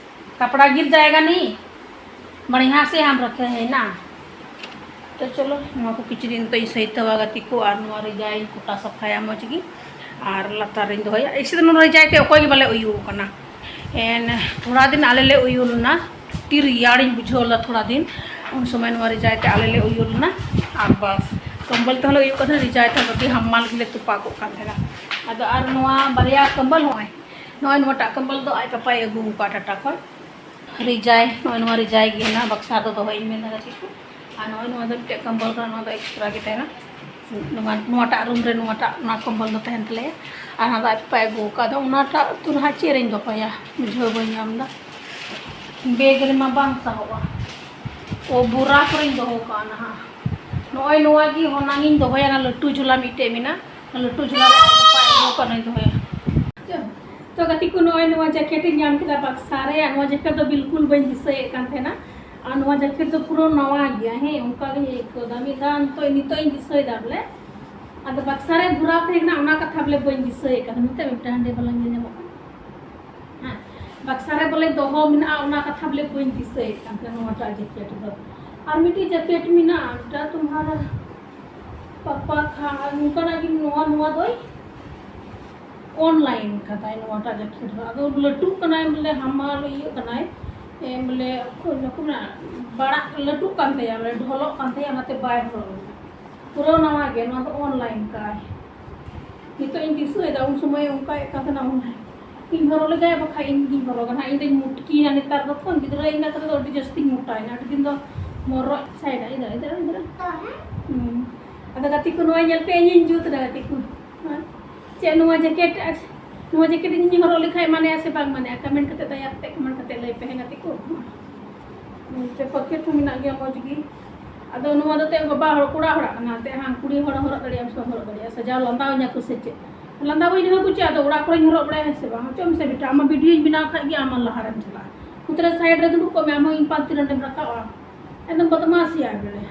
कपड़ा गिर जाएगा नहीं, बढ़िया से हम रखे हैं ना। ᱛᱚ ᱪᱚᱞᱚ, ᱱᱚᱣᱟ ᱠᱚ ᱠᱤᱪᱨᱤᱡ ᱱᱤᱛᱚᱜ ᱤᱧ ᱥᱟᱹᱭᱛᱟᱹᱣᱟ ᱜᱟᱛᱮ ᱠᱚ, ᱟᱨ ᱱᱚᱣᱟ ᱨᱮᱡᱟᱭ ᱤᱧ ᱠᱚᱴᱟ ᱥᱟᱯᱷᱟᱭᱟ ᱢᱚᱡᱽ ᱜᱮ, ᱟᱨ ᱞᱟᱛᱟᱨ ᱨᱤᱧ ᱫᱚᱦᱚᱭᱟ᱾ ᱮᱭᱥᱮ ᱫᱚ ᱱᱚᱣᱟ ᱨᱮᱡᱟᱭ ᱛᱮ ᱚᱠᱚᱭ ᱜᱮ ᱵᱟᱞᱮ ᱩᱭᱩ ᱟᱠᱟᱱᱟ᱾ ᱮᱱ ᱛᱷᱚᱲᱟ ᱫᱤᱱ ᱟᱞᱮ ᱞᱮ ᱩᱭᱩ ᱞᱮᱱᱟ, ᱛᱤ ᱨᱮᱭᱟᱲᱤᱧ ᱵᱩᱡᱷᱟᱹᱣ ᱞᱮᱫᱟ ᱛᱷᱚᱲᱟ ᱫᱤᱱ, ᱩᱱ ᱥᱚᱢᱚᱭ ᱱᱚᱣᱟ ᱨᱮᱡᱟᱭ ᱛᱮ ᱟᱞᱮ ᱞᱮ ᱩᱭᱩ ᱞᱮᱱᱟ, ᱟᱨ ᱵᱟᱥ᱾ ᱠᱚᱢᱵᱚᱞ ᱛᱮᱦᱚᱸ ᱞᱮ ᱩᱭᱩᱜ ᱠᱟᱱ ᱛᱟᱦᱮᱱᱟ, ᱨᱮᱡᱟᱭ ᱛᱮᱦᱚᱸ ᱟᱹᱰᱤ ᱦᱟᱢᱟᱞ ᱜᱮᱞᱮ ᱛᱚᱯᱟᱜ ᱠᱚᱜ ᱠᱟᱱ ᱛᱟᱦᱮᱱᱟ᱾ ᱟᱫᱚ ᱟᱨ ᱱᱚᱣᱟ ᱵᱟᱨᱭᱟ ᱠᱚᱢᱵᱚᱞ, ᱱᱚᱜᱼᱚᱭ ᱱᱚᱜᱼᱚᱭ ᱱᱚᱣᱟᱴᱟᱜ ᱠᱚᱢᱵᱚᱞ ᱫᱚ ᱟᱡ ᱯᱟᱯᱟᱭ ᱟᱹᱜᱩ ᱟᱠᱟᱫ ᱴᱟᱴᱟ ᱠᱷᱚᱱ᱾ ᱨᱮᱡᱟᱭ, ᱱᱚᱜᱼᱚᱭ ᱱᱚᱣᱟ ᱨᱮᱡᱟᱭ ᱜᱮ ᱦᱮᱱᱟᱜᱼᱟ, ᱵᱟᱠᱥᱟ ᱫᱚ ᱫᱚᱦᱚᱭ ᱤᱧ ᱢᱮᱱᱫᱟ ᱜᱟᱛᱮ ᱠᱚ᱾ ᱟᱨ ᱱᱚᱜᱼᱚᱭ ᱱᱚᱣᱟ ᱫᱚ ᱢᱤᱫᱴᱮᱡ ᱠᱚᱢᱵᱚᱞ ᱠᱟᱱᱟ, ᱱᱚᱣᱟ ᱫᱚ ᱮᱠᱥᱴᱨᱟ ᱜᱮ ᱛᱟᱦᱮᱱᱟ᱾ ᱱᱚᱣᱟ, ᱱᱚᱣᱟᱴᱟᱜ ᱨᱩᱢ ᱨᱮ ᱱᱚᱣᱟᱴᱟᱜ, ᱱᱚᱣᱟ ᱠᱚᱢᱵᱚᱞ ᱫᱚ ᱛᱟᱦᱮᱱ ᱛᱟᱞᱮᱭᱟ᱾ ᱟᱨ ᱱᱚᱣᱟ ᱫᱚ ᱟᱡ ᱯᱟᱯᱟᱭ ᱟᱹᱜᱩ ᱟᱠᱟᱫ ᱫᱚ, ᱚᱱᱟᱴᱟᱜ ᱫᱚ ᱱᱟᱦᱟᱜ ᱪᱮᱫ ᱨᱮᱧ ᱫᱚᱦᱚᱭᱟ, ᱵᱩᱡᱷᱟᱹᱣ ᱵᱟᱹᱧ ᱧᱟᱢ ᱮᱫᱟ᱾ ᱵᱮᱜᱽ ᱨᱮᱢᱟ ᱵᱟᱝ ᱥᱟᱦᱚᱵᱼᱟ᱾ ᱳ, ᱵᱚᱨᱟ ᱠᱚᱨᱮᱧ ᱫᱚᱦᱚ ᱠᱟᱜᱼᱟ ᱱᱟᱦᱟᱜ᱾ ᱱᱚᱜᱼᱚᱭ ᱱᱚᱣᱟ ᱜᱮ ᱦᱚᱱᱟᱝ ᱤᱧ ᱫᱚᱦᱚᱭᱟ, ᱚᱱᱟ ᱞᱟᱹᱴᱩ ᱡᱷᱚᱞᱟ ᱢᱤᱫᱴᱮᱡ ᱢᱮᱱᱟᱜᱼᱟ, ᱚᱱᱟ ᱞᱟᱹᱴᱩ ᱡᱷᱚᱞᱟ ᱨᱮ ᱟᱡ ᱯᱟᱯᱟᱭ ᱟᱹᱜᱩ ᱟᱠᱟᱫ, ᱚᱱᱟᱧ ᱫᱚᱦᱚᱭᱟ᱾ ᱛᱚ ᱜᱟᱛᱮ ᱠᱚ, ᱱᱚᱜᱼᱚᱭ ᱱᱚᱣᱟ ᱡᱮᱠᱮᱴ ᱤᱧ ᱧᱟᱢ ᱠᱮᱫᱟ ᱵᱟᱠᱥᱟ ᱨᱮ, ᱟᱨ ᱱᱚᱣᱟ ᱡᱮᱠᱮᱴ ᱫᱚ ᱵᱤᱞᱠᱩᱞ ᱵᱟᱹᱧ ᱫᱤᱥᱟᱹᱭᱮᱫ ᱠᱟᱱ ᱛᱟᱦᱮᱱᱟ᱾ ᱟᱨ ᱱᱚᱣᱟ ᱡᱮᱠᱮᱴ ᱫᱚ ᱯᱩᱨᱟᱹ ᱱᱟᱣᱟ ᱜᱮᱭᱟ, ᱦᱮᱸ, ᱚᱱᱠᱟ ᱜᱤᱧ ᱟᱹᱭᱠᱟᱹᱣ ᱮᱫᱟ᱾ ᱢᱤᱫ ᱫᱷᱟᱣ ᱱᱤᱛᱚᱜ, ᱱᱤᱛᱚᱜ ᱤᱧ ᱫᱤᱥᱟᱹᱭᱮᱫᱟ ᱵᱚᱞᱮ᱾ ᱟᱫᱚ ᱵᱟᱠᱥᱟ ᱨᱮ ᱵᱷᱚᱨᱟᱣ ᱛᱟᱦᱮᱸ ᱠᱟᱱᱟ, ᱚᱱᱟ ᱠᱟᱛᱷᱟ ᱵᱚᱞᱮ ᱵᱟᱹᱧ ᱫᱤᱥᱟᱹᱭᱮᱫ ᱠᱟᱱ ᱛᱟᱦᱮᱱᱟ᱾ ᱱᱤᱛᱚᱜ ᱢᱤᱫᱴᱟᱝ ᱦᱟᱸᱰᱮ ᱵᱟᱞᱟᱝ ᱧᱮᱞ ᱧᱟᱢᱚᱜ ᱠᱟᱱᱟ᱾ ᱦᱮᱸ, ᱵᱟᱠᱥᱟ ᱨᱮ ᱵᱚᱞᱮ ᱫᱚᱦᱚ ᱢᱮᱱᱟᱜᱼᱟ, ᱚᱱᱟ ᱠᱟᱛᱷᱟ ᱵᱚᱞᱮ ᱵᱟᱹᱧ ᱫᱤᱥᱟᱹᱭᱮᱫ ᱠᱟᱱ ᱛᱟᱦᱮᱱᱟ᱾ ᱱᱚᱣᱟᱴᱟᱜ ᱡᱮᱠᱮᱴ ᱫᱚ, ᱟᱨ ᱢᱤᱫᱴᱤᱡ ᱡᱮᱠᱮᱴ ᱢᱮᱱᱟᱜᱼᱟ, ᱢᱤᱫᱴᱟᱝ ᱛᱳᱢᱟᱨ ᱯᱟᱯᱟ ᱠᱷᱟ-, ᱱᱚᱝᱠᱟᱱᱟᱜ ᱜᱮ ᱱᱚᱣᱟ, ᱱᱚᱣᱟ ᱫᱚᱭ ᱚᱱᱞᱟᱭᱤᱱ ᱠᱟᱫᱟᱭ ᱱᱚᱣᱟᱴᱟᱜ ᱡᱮᱠᱮᱴ ᱫᱚ᱾ ᱟᱫᱚ ᱞᱟᱹᱴᱩᱜ ᱠᱟᱱᱟᱭ, ᱵᱚᱞᱮ ᱦᱟᱢᱟᱞ ᱤᱭᱟᱹᱜ ᱠᱟᱱᱟᱭ, ᱮ, ᱵᱚᱞᱮ ᱚᱠᱚᱭ ᱵᱟᱠᱚ ᱢᱮᱱᱟ, ᱵᱟᱲᱟᱜ ᱞᱟᱹᱴᱩᱜ ᱠᱟᱱ ᱛᱟᱭᱟ, ᱵᱚᱞᱮ ᱰᱷᱚᱞᱚᱜ ᱠᱟᱱ ᱛᱟᱭᱟ, ᱚᱱᱟᱛᱮ ᱵᱟᱭ ᱦᱚᱨᱚᱜ ᱞᱮᱫᱟ᱾ ᱯᱩᱨᱟᱹ ᱱᱟᱣᱟ ᱜᱮ, ᱱᱚᱣᱟ ᱫᱚ ᱚᱱᱞᱟᱭᱤᱱ ᱠᱟᱭ᱾ ᱱᱤᱛᱚᱜ ᱤᱧ ᱫᱤᱥᱟᱹᱭᱮᱫᱟ, ᱩᱱ ᱥᱚᱢᱚᱭ ᱚᱱᱠᱟᱭᱮᱫ ᱠᱟᱱ ᱛᱟᱦᱮᱱᱟ ᱚᱱᱞᱟᱭᱤᱱ᱾ ᱤᱧ ᱦᱚᱨᱚᱜ ᱞᱮᱜᱟᱭ, ᱵᱟᱠᱷᱟᱡ ᱤᱧ ᱜᱤᱧ ᱦᱚᱨᱚᱜᱟ ᱱᱟᱦᱟᱜ᱾ ᱤᱧ ᱫᱚᱧ ᱢᱩᱴᱠᱤᱭᱮᱱᱟ ᱱᱮᱛᱟᱨ ᱫᱚ, ᱛᱚ ᱜᱤᱫᱽᱨᱟᱹ ᱤᱧ ᱠᱟᱛᱮ ᱫᱚ ᱟᱹᱰᱤ ᱡᱟᱹᱥᱛᱤᱧ ᱢᱚᱴᱟᱭᱮᱱᱟ᱾ ᱟᱹᱰᱤ ᱫᱤᱱ ᱫᱚ ᱢᱚᱨᱚᱜ ᱥᱟᱭᱰᱟ, ᱤᱫᱟᱹ, ᱤᱫᱟᱹ, ᱤᱫᱟᱹ᱾ ᱦᱩᱸ᱾ ᱟᱫᱚ ᱜᱟᱛᱮ ᱠᱚ, ᱱᱚᱣᱟ ᱧᱮᱞ ᱯᱮ, ᱤᱧᱤᱧ ᱡᱩᱛ ᱮᱫᱟ ᱜᱟᱛᱮ ᱠᱚ᱾ ᱦᱮᱸ? ᱪᱮᱫ ᱱᱚᱣᱟ ᱡᱮᱠᱮᱴ, ᱟᱨ ᱱᱚᱣᱟ ᱡᱮᱠᱮᱴ ᱤᱧ ᱦᱚᱨᱚᱜ ᱞᱮᱠᱷᱟᱡ ᱢᱟᱱᱮᱜᱼᱟ ᱥᱮ ᱵᱟᱝ ᱢᱟᱱᱮᱜᱼᱟ? ᱠᱚᱢᱮᱱᱴ ᱠᱟᱛᱮ ᱫᱟᱭᱟ ᱠᱟᱛᱮ ᱠᱚᱢᱮᱱᱴ ᱠᱟᱛᱮ ᱞᱟᱹᱭ ᱯᱮ, ᱦᱮᱸ ᱜᱟᱛᱮ ᱠᱚ᱾ ᱦᱩᱸ, ᱯᱚᱠᱮᱴ ᱦᱚᱸ ᱢᱮᱱᱟᱜ ᱜᱮᱭᱟ ᱢᱚᱡᱽ ᱜᱮ᱾ ᱟᱫᱚ ᱱᱚᱣᱟ ᱫᱚ ᱛᱮ ᱵᱟᱵᱟ ᱦᱚᱲ, ᱠᱚᱲᱟ ᱦᱚᱲᱟᱜ ᱠᱟᱱᱟ, ᱛᱮ ᱦᱟᱸ ᱠᱩᱲᱤ ᱦᱚᱲ ᱦᱚᱨᱚᱜ ᱫᱟᱲᱮᱭᱟᱜᱼᱟ ᱥᱮ ᱵᱟᱢ ᱦᱚᱨᱚᱜ ᱫᱟᱲᱮᱭᱟᱜᱼᱟ, ᱥᱟᱡᱟᱣ ᱞᱟᱸᱫᱟᱣ ᱤᱧᱟ ᱠᱚ ᱥᱮ ᱪᱮᱫ? ᱞᱟᱸᱫᱟ ᱵᱟᱹᱧ ᱨᱮᱦᱚᱸ ᱠᱚ ᱪᱮᱫ, ᱟᱫᱚ ᱚᱲᱟᱜ ᱠᱚᱨᱮᱧ ᱦᱚᱨᱚᱜ ᱵᱟᱲᱟᱭᱟ ᱥᱮ ᱵᱟᱝ? ᱪᱚᱢ ᱥᱮ ᱵᱮᱴᱟ, ᱟᱢᱟᱜ ᱵᱷᱤᱰᱤᱭᱳᱧ ᱵᱮᱱᱟᱣ ᱠᱷᱟᱡ ᱜᱮ ᱟᱢ ᱞᱟᱦᱟᱨᱮᱢ ᱪᱟᱞᱟᱜᱼᱟ᱾ ᱩᱛᱨᱮ ᱥᱟᱭᱤᱰ ᱨᱮ ᱫᱩᱲᱩᱵ ᱠᱚᱜ ᱢᱮ, ᱟᱢ ᱦᱚᱸ ᱤᱧ ᱯᱟᱱᱛᱮ ᱱᱚᱸᱰᱮᱢ ᱨᱟᱠᱟᱵᱼᱟ᱾ ᱮᱠᱫᱚᱢ ᱵᱚᱫᱢᱟᱥᱤᱭᱟ ᱵᱚᱞᱮ᱾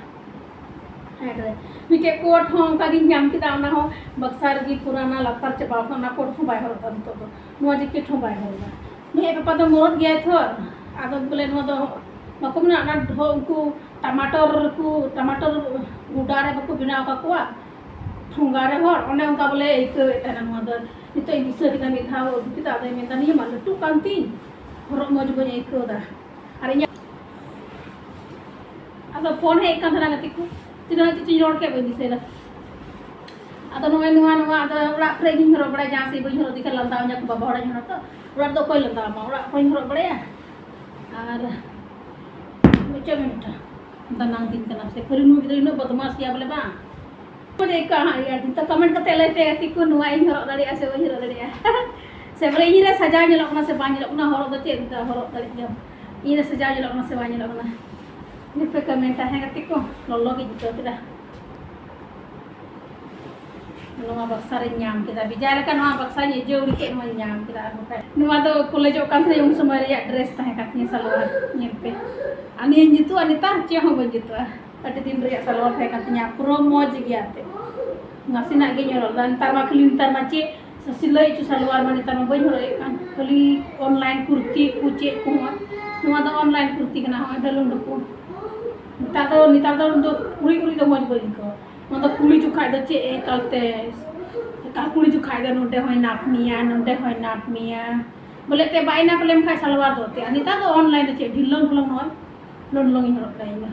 ᱦᱮᱸ, ᱢᱤᱫᱴᱮᱡ ᱠᱳᱴ ᱦᱚᱸ ᱚᱱᱠᱟ ᱜᱤᱧ ᱧᱟᱢ ᱠᱮᱫᱟ, ᱚᱱᱟ ᱦᱚᱸ ᱵᱟᱠᱥᱟ ᱨᱮᱜᱮ ᱯᱩᱨᱟᱱᱟ ᱞᱟᱛᱟᱨ ᱪᱟᱵᱟ ᱟᱠᱟᱱᱟ, ᱚᱱᱟ ᱠᱳᱴ ᱦᱚᱸ ᱵᱟᱭ ᱦᱚᱨᱚᱜ ᱮᱫᱟ ᱱᱤᱛᱚᱜ ᱫᱚ᱾ ᱱᱚᱣᱟ ᱡᱮᱠᱮᱴ ᱦᱚᱸ ᱵᱟᱭ ᱦᱚᱨᱚᱜ ᱮᱫᱟ᱾ ᱱᱤᱭᱟᱹ ᱯᱟᱯᱟ ᱫᱚ ᱢᱚᱨᱚᱫ ᱜᱮᱭᱟᱭ ᱛᱷᱚᱨ, ᱟᱫᱚ ᱵᱚᱞᱮ ᱱᱚᱣᱟ ᱫᱚ ᱵᱟᱠᱚ ᱢᱮᱱᱟ, ᱚᱱᱟ ᱰᱷᱚ-, ᱩᱱᱠᱩ ᱴᱟᱢᱟᱴᱚᱨ ᱠᱚ, ᱴᱟᱢᱟᱴᱚᱨ ᱜᱚᱰᱟ ᱨᱮ ᱵᱟᱠᱚ ᱵᱮᱱᱟᱣ ᱠᱟᱠᱚᱣᱟ ᱴᱷᱚᱸᱜᱟ ᱨᱮ ᱦᱚᱲ, ᱚᱱᱮ ᱚᱱᱠᱟ ᱵᱚᱞᱮ ᱟᱹᱭᱠᱟᱹᱣᱮᱫ ᱛᱟᱦᱮᱱᱟ ᱱᱚᱣᱟ ᱫᱚ᱾ ᱱᱤᱛᱚᱜ ᱤᱧ ᱫᱤᱥᱟᱹ ᱠᱮᱫᱟ, ᱢᱤᱫ ᱫᱷᱟᱣ ᱟᱹᱜᱩ ᱠᱮᱫᱟ, ᱟᱫᱚᱧ ᱢᱮᱱᱫᱟ, ᱱᱤᱭᱟᱹ ᱢᱟ ᱞᱟᱹᱴᱩᱜ ᱠᱟᱱ ᱛᱤᱧ, ᱦᱚᱨᱚᱜ ᱢᱚᱡᱽ ᱵᱟᱹᱧ ᱟᱹᱭᱠᱟᱹᱣ ᱮᱫᱟ᱾ ᱟᱨ ᱤᱧᱟᱹᱜ ᱟᱫᱚ ᱯᱷᱳᱱ ᱦᱮᱡ ᱠᱟᱱ ᱛᱟᱦᱮᱱᱟ ᱜᱟᱛᱮ ᱠᱚ, ᱛᱤᱱᱟᱹᱜ ᱪᱮᱫ ᱪᱚᱧ ᱨᱚᱲ ᱠᱮᱫ ᱵᱟᱹᱧ ᱫᱤᱥᱟᱹᱭᱮᱫᱟ᱾ ᱟᱫᱚ ᱱᱚᱜᱼᱚᱭ ᱱᱚᱣᱟ, ᱱᱚᱣᱟ ᱟᱫᱚ ᱚᱲᱟᱜ ᱠᱚᱨᱮ ᱜᱤᱧ ᱦᱚᱨᱚᱜ ᱵᱟᱲᱟᱭᱟ, ᱡᱟᱦᱟᱸ ᱥᱮᱫ ᱵᱟᱹᱧ ᱦᱚᱨᱚᱜ ᱤᱫᱤ ᱠᱷᱟᱱ ᱞᱟᱸᱫᱟ ᱟᱹᱧᱟ ᱠᱚ, ᱵᱟᱵᱟ ᱦᱚᱲᱟᱜ ᱦᱚᱨᱚᱜ ᱛᱚ, ᱚᱲᱟᱜ ᱨᱮᱫᱚ ᱚᱠᱚᱭ ᱞᱟᱸᱫᱟ ᱟᱢᱟ, ᱚᱲᱟᱜ ᱠᱚᱨᱮᱧ ᱦᱚᱨᱚᱜ ᱵᱟᱲᱟᱭᱟ᱾ ᱟᱨ ᱪᱮᱫ ᱢᱮᱱ ᱢᱤᱫᱴᱟᱝ ᱫᱟᱱᱟᱝ ᱫᱤᱱ ᱠᱟᱱᱟ ᱥᱮ, ᱠᱷᱟᱹᱞᱤ ᱱᱩᱭ ᱜᱤᱫᱽᱨᱟᱹ ᱩᱱᱟᱹᱜ ᱵᱚᱫᱢᱟᱥ ᱜᱮᱭᱟ ᱵᱚᱞᱮ ᱵᱟᱝ᱾ ᱪᱮᱫ ᱟᱹᱭᱠᱟᱹᱜᱼᱟ ᱦᱟᱸᱜ ᱨᱮᱭᱟᱲ ᱫᱤᱱ? ᱛᱚ comment ᱠᱟᱛᱮ ᱞᱟᱹᱭ ᱯᱮ ᱜᱟᱛᱮ ᱠᱚ, ᱱᱚᱣᱟ ᱤᱧ ᱦᱚᱨᱚᱜ ᱫᱟᱲᱮᱭᱟᱜᱼᱟ ᱥᱮ ᱵᱟᱹᱧ ᱦᱚᱨᱚᱜ ᱫᱟᱲᱮᱭᱟᱜᱼᱟ᱾ ᱥᱮ ᱵᱚᱞᱮ ᱤᱧ ᱨᱮ ᱥᱟᱡᱟᱣ ᱧᱮᱞᱚᱜ ᱠᱟᱱᱟ ᱥᱮ ᱵᱟᱝ ᱧᱮᱞᱚᱜ ᱠᱟᱱᱟ, ᱦᱚᱨᱚᱜ ᱫᱚ ᱪᱮᱫ ᱞᱮᱠᱟ ᱦᱚᱨᱚᱜ ᱫᱟᱲᱮᱭᱟᱜ ᱜᱮᱭᱟᱢ? ᱤᱧ ᱨᱮ ᱥᱟᱡᱟᱣ ᱧᱮᱞᱚᱜ ᱠᱟᱱᱟ ᱥᱮ ᱵᱟᱝ ᱧᱮᱞᱚᱜ ᱠᱟᱱᱟ? ᱱᱤᱯᱮ comment ᱟ ᱦᱮᱸ ᱜᱟᱛᱮ ᱠᱚ, ᱞᱚᱞᱚ ᱜᱮ ᱡᱩᱛᱟᱹ ᱠᱮᱫᱟ᱾ ᱱᱚᱣᱟ ᱵᱟᱠᱥᱟ ᱨᱮᱧ ᱧᱟᱢ ᱠᱮᱫᱟ, ᱵᱮᱡᱟᱭ ᱞᱮᱠᱟ ᱱᱚᱣᱟ ᱵᱟᱠᱥᱟᱧ ᱟᱹᱡᱟᱹᱣ ᱠᱮᱫ ᱱᱚᱣᱟᱧ ᱧᱟᱢ ᱠᱮᱫᱟ᱾ ᱟᱨ ᱵᱟᱠᱷᱟᱡ ᱱᱚᱣᱟ ᱫᱚ ᱠᱚᱞᱮᱡᱚᱜ ᱠᱟᱱ ᱛᱟᱦᱮᱸ ᱩᱱ ᱥᱚᱢᱚᱭ ᱨᱮᱭᱟᱜ dress ᱛᱟᱦᱮᱸ ᱠᱟᱱ ᱛᱤᱧᱟᱹ, ᱥᱟᱞᱣᱟᱨ ᱧᱮᱞ ᱯᱮ᱾ ᱟᱨ ᱱᱤᱭᱟᱹᱧ ᱡᱩᱛᱩᱜᱼᱟ ᱱᱮᱛᱟᱨ ᱪᱮᱫ ᱦᱚᱸ ᱵᱟᱹᱧ ᱡᱩᱛᱩᱜᱼᱟ᱾ ᱟᱹᱰᱤ ᱫᱤᱱ ᱨᱮᱭᱟᱜ ᱥᱟᱞᱣᱟᱨ ᱛᱟᱦᱮᱸ ᱠᱟᱱ ᱛᱤᱧᱟᱹ, ᱯᱩᱨᱟᱹ ᱢᱚᱡᱽ ᱜᱮᱭᱟ ᱛᱮ᱾ ᱱᱟᱥᱮᱱᱟᱜ ᱜᱤᱧ ᱦᱚᱨᱚᱜ ᱞᱮᱫᱟ, ᱱᱮᱛᱟᱨ ᱢᱟ ᱠᱷᱟᱹᱞᱤ, ᱱᱮᱛᱟᱨ ᱢᱟ ᱪᱮᱫ ᱥᱤᱞᱟᱹᱭ ᱦᱚᱪᱚ ᱥᱟᱞᱣᱟᱨ ᱢᱟ ᱱᱮᱛᱟᱨ ᱢᱟ ᱵᱟᱹᱧ ᱦᱚᱨᱚᱜ ᱮᱫ ᱠᱟᱱ, ᱠᱷᱟᱹᱞᱤ online ᱠᱩᱨᱛᱤ ᱠᱚ ᱪᱮᱫ ᱠᱚ ᱦᱚᱸ᱾ ᱱᱚᱣᱟ ᱫᱚ online ᱠᱩᱨᱛᱤ ᱠᱟᱱᱟ, ᱦᱚᱸᱜᱼᱚᱭ ᱰᱷᱟᱹᱞᱩᱝ ᱰᱷᱩᱯᱩ᱾ ᱱᱮᱛᱟᱨ ᱫᱚ, ᱱᱮᱛᱟᱨ ᱫᱚ ᱩᱱ ᱫᱚ ᱠᱩᱲᱤ ᱠᱩᱲᱤ ᱫᱚ ᱢᱚᱡᱽ ᱵᱟᱹᱧ ᱟᱹᱭᱠᱟᱹᱣᱟ᱾ ᱱᱚᱣᱟ ᱫᱚ ᱠᱩᱲᱤ ᱡᱚᱠᱷᱟᱡ ᱫᱚ ᱪᱮᱫ ᱮᱠᱟᱞᱛᱮ, ᱮᱠᱟᱞ ᱠᱩᱲᱤ ᱡᱚᱠᱷᱟᱡ ᱫᱚ ᱱᱚᱰᱮ ᱦᱚᱸᱭ ᱱᱟᱯ ᱢᱮᱭᱟ, ᱱᱚᱰᱮ ᱦᱚᱸᱭ ᱱᱟᱯ ᱢᱮᱭᱟ᱾ ᱵᱚᱞᱮ ᱛᱮ ᱵᱟᱭ ᱱᱟᱯ ᱞᱮᱢ ᱠᱷᱟᱡ ᱥᱟᱞᱣᱟᱨ ᱫᱚ ᱛᱮ᱾ ᱟᱨ ᱱᱮᱛᱟᱨ ᱫᱚ online ᱨᱮ ᱪᱮᱫ ᱰᱷᱤᱞᱞᱚᱝ ᱰᱷᱤᱞᱞᱚᱝ ᱱᱚᱜᱼᱚᱭ ᱞᱚᱝ ᱞᱚᱝ ᱤᱧ ᱦᱚᱨᱚᱜ ᱠᱟᱜᱼᱟ ᱤᱧ ᱫᱚ᱾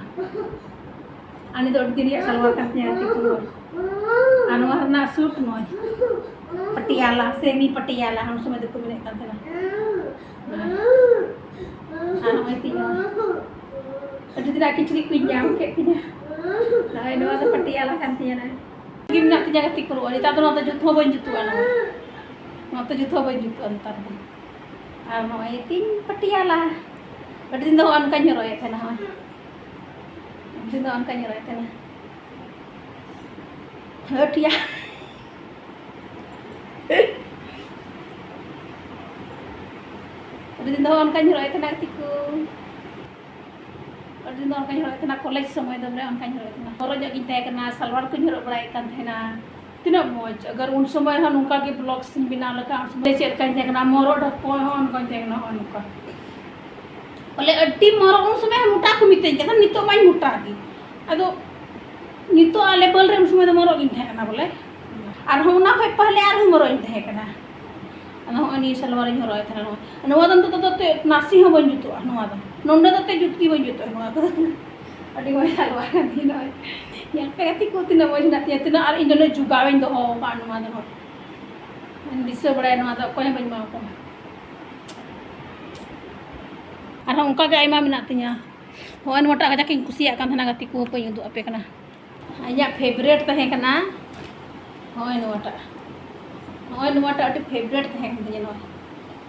ᱟᱨ ᱱᱤᱛ ᱫᱚ ᱟᱹᱰᱤ ᱫᱤᱱ ᱨᱮᱭᱟᱜ ᱥᱟᱞᱣᱟᱨ ᱠᱟᱱ ᱛᱤᱧᱟ ᱜᱟᱛᱮ ᱠᱚ᱾ ᱟᱨ ᱱᱚᱣᱟ ᱨᱮᱱᱟᱜ suit ᱱᱚᱜᱼᱚᱭ ᱯᱟᱴᱤᱭᱟᱞᱟ, semi ᱯᱟᱴᱤᱭᱟᱞᱟ, ᱩᱱ ᱥᱚᱢᱚᱭ ᱫᱚᱠᱚ ᱢᱮᱱᱮᱫ ᱠᱟᱱ ᱛᱟᱦᱮᱱᱟ᱾ ᱟᱨ ᱱᱚᱜᱼᱚᱭ ᱛᱤᱧ ᱟᱹᱰᱤ ᱫᱤᱱ ᱨᱮᱭᱟᱜ ᱠᱤᱪᱨᱤᱡ ᱠᱚᱧ ᱧᱟᱢ ᱠᱮᱫ ᱛᱤᱧᱟ᱾ ᱱᱚᱜᱼᱚᱭ ᱱᱚᱣᱟ ᱫᱚ ᱯᱟᱴᱤᱭᱟᱞᱟ ᱠᱟᱱ ᱛᱤᱧᱟ ᱱᱚᱜᱼᱚᱭ᱾ ᱜᱮ ᱢᱮᱱᱟᱜ ᱛᱤᱧᱟ ᱜᱟᱛᱮ ᱠᱚ, ᱱᱮᱛᱟᱨ ᱫᱚ ᱱᱚᱣᱟ ᱫᱚ ᱡᱩᱛ ᱦᱚᱸ ᱵᱟᱹᱧ ᱡᱩᱛᱩᱜᱼᱟ, ᱱᱚᱣᱟ, ᱱᱚᱣᱟ ᱫᱚ ᱡᱩᱛ ᱦᱚᱸ ᱵᱟᱹᱧ ᱡᱩᱛᱩᱜᱼᱟ ᱱᱮᱛᱟᱨ ᱫᱚ᱾ ᱟᱨ ᱱᱚᱜᱼᱚᱭ ᱛᱤᱧ ᱯᱟᱴᱤᱭᱟᱞᱟ, ᱟᱹᱰᱤ ᱫᱤᱱ ᱫᱚ ᱦᱚᱸᱜᱼᱚ ᱱᱚᱝᱠᱟᱧ ᱦᱚᱨᱚᱜ ᱮᱫ ᱛᱟᱦᱮᱱᱟ, ᱦᱚᱸᱜᱼᱚᱭ᱾ ᱟᱹᱰᱤ ᱫᱤᱱ ᱫᱚ ᱚᱱᱠᱟᱧ ᱦᱚᱨᱚᱜ ᱮᱫ ᱛᱟᱦᱮᱱᱟ᱾ ᱦᱟᱹᱴᱭᱟ᱾ ᱟᱹᱰᱤ ᱫᱤᱱ ᱫᱚ ᱚᱱᱠᱟᱧ ᱦᱚᱨᱚᱜ ᱮᱫ ᱛᱟᱦᱮᱱᱟ ᱜᱟᱛᱮ ᱠᱚ᱾ ᱟᱹᱰᱤ ᱫᱤᱱ ᱫᱚ ᱚᱱᱠᱟᱧ ᱦᱚᱨᱚᱜ ᱮᱫ ᱛᱟᱦᱮᱱᱟ, ᱠᱚᱞᱮᱡᱽ ᱥᱚᱢᱚᱭ ᱫᱚ ᱵᱚᱞᱮ ᱚᱱᱠᱟᱧ ᱦᱚᱨᱚᱜ ᱮᱫ ᱛᱟᱦᱮᱱᱟ᱾ ᱦᱚᱨᱚᱜ ᱧᱚᱜ ᱜᱤᱧ ᱛᱟᱦᱮᱸ ᱠᱟᱱᱟ, ᱥᱟᱞᱣᱟᱨ ᱠᱚᱧ ᱦᱚᱨᱚᱜ ᱵᱟᱲᱟᱭᱮᱫ ᱠᱟᱱ ᱛᱟᱦᱮᱱᱟ᱾ ᱛᱤᱱᱟᱹᱜ ᱢᱚᱡᱽ, ᱟᱜᱟᱨ ᱩᱱ ᱥᱚᱢᱚᱭ ᱦᱚᱸ ᱱᱚᱝᱠᱟ ᱜᱮ vlogs ᱤᱧ ᱵᱮᱱᱟᱣ ᱞᱮᱠᱷᱟᱱ, ᱩᱱ ᱥᱚᱢᱚᱭ ᱪᱮᱫ ᱞᱮᱠᱟᱧ ᱛᱟᱦᱮᱸ ᱠᱟᱱᱟ, ᱢᱚᱨᱚᱜ ᱰᱷᱚᱠᱚᱡ ᱦᱚᱸ ᱚᱱᱠᱟᱧ ᱛᱟᱦᱮᱸ ᱠᱟᱱᱟ, ᱦᱚᱸᱜᱼᱚ ᱱᱚᱝᱠᱟ᱾ ᱵᱚᱞᱮ ᱟᱹᱰᱤ ᱢᱚᱨᱚᱜ, ᱩᱱ ᱥᱚᱢᱚᱭ ᱦᱚᱸ ᱢᱚᱴᱟ ᱠᱚ ᱢᱤᱛᱟᱹᱧ ᱠᱟᱱᱟ, ᱱᱤᱛᱚᱜ ᱢᱟᱧ ᱢᱚᱴᱟ ᱜᱮ᱾ ᱟᱫᱚ ᱱᱤᱛᱚᱜ ᱟᱜ level ᱨᱮ ᱩᱱ ᱥᱚᱢᱚᱭ ᱫᱚ ᱢᱚᱨᱚᱜ ᱜᱤᱧ ᱛᱟᱦᱮᱸ ᱠᱟᱱᱟ ᱵᱚᱞᱮ᱾ ᱟᱨᱦᱚᱸ ᱚᱱᱟ ᱠᱷᱚᱡ ᱯᱟᱦᱞᱮ ᱟᱨᱦᱚᱸ ᱢᱚᱨᱚᱜ ᱤᱧ ᱛᱟᱦᱮᱸ ᱠᱟᱱᱟ᱾ ᱟᱫᱚ ᱦᱚᱸᱜᱼᱚᱭ ᱱᱤᱭᱟᱹ ᱥᱟᱞᱣᱟᱨᱤᱧ ᱦᱚᱨᱚᱜ ᱮᱫ ᱛᱟᱦᱮᱱᱟ ᱱᱚᱣᱟ᱾ ᱱᱚᱣᱟ ᱫᱚ ᱱᱤᱛᱚᱜ ᱫᱚ ᱛᱮ ᱱᱟᱥᱮ ᱦᱚᱸ ᱵᱟᱹᱧ ᱡᱩᱛᱩᱜᱼᱟ ᱱᱚᱣᱟ ᱫᱚ᱾ ᱱᱚᱰᱮ ᱫᱚ ᱛᱮ ᱡᱩᱛ ᱜᱮ ᱵᱟᱹᱧ ᱡᱩᱛᱩᱜᱼᱟ ᱱᱚᱣᱟ ᱠᱚᱫᱚ᱾ ᱟᱹᱰᱤ ᱢᱚᱡᱽ ᱥᱟᱞᱣᱟᱨ ᱠᱟᱱ ᱛᱤᱧᱟᱹ ᱱᱚᱜᱼᱚᱭ᱾ ᱧᱮᱞ ᱯᱮ ᱜᱟᱛᱮ ᱠᱚ, ᱛᱤᱱᱟᱹᱜ ᱢᱚᱡᱽ ᱦᱮᱱᱟᱜ ᱛᱤᱧᱟ, ᱛᱤᱱᱟᱹᱜ, ᱟᱨ ᱤᱧ ᱫᱚ ᱩᱱᱟᱹᱜ ᱡᱚᱜᱟᱣ ᱤᱧ ᱫᱚᱦᱚ ᱟᱠᱟᱫᱼᱟ ᱱᱚᱣᱟ ᱫᱚ ᱦᱚᱸ᱾ ᱤᱧ ᱫᱤᱥᱟᱹ ᱵᱟᱲᱟᱭᱟ ᱱᱚᱣᱟ ᱫᱚ ᱚᱠᱚᱭ ᱦᱚᱸ ᱵᱟᱹᱧ ᱮᱢᱟ ᱠᱚᱣᱟ᱾ ᱟᱨᱦᱚᱸ ᱚᱱᱠᱟ ᱜᱮ ᱟᱭᱢᱟ ᱢᱮᱱᱟᱜ ᱛᱤᱧᱟ᱾ ᱦᱚᱸᱜᱼᱚᱭ ᱱᱚᱣᱟᱴᱟᱜ ᱠᱟᱡᱟᱠ ᱤᱧ ᱠᱩᱥᱤᱭᱟᱜ ᱠᱟᱱ ᱛᱟᱦᱮᱱᱟ ᱜᱟᱛᱮ ᱠᱚ, ᱦᱟᱯᱮᱧ ᱩᱫᱩᱜ ᱟᱯᱮ ᱠᱟᱱᱟ᱾ ᱤᱧᱟᱹᱜ favourite ᱛᱟᱦᱮᱸ ᱠᱟᱱᱟ ᱱᱚᱜᱼᱚᱭ ᱱᱚᱣᱟᱴᱟᱜ᱾ ᱱᱚᱜᱼᱚᱭ ᱱᱚᱣᱟᱴᱟᱜ ᱟᱹᱰᱤ favourite ᱛᱟᱦᱮᱸ ᱠᱟᱱ ᱛᱤᱧᱟᱹ ᱱᱚᱣᱟ᱾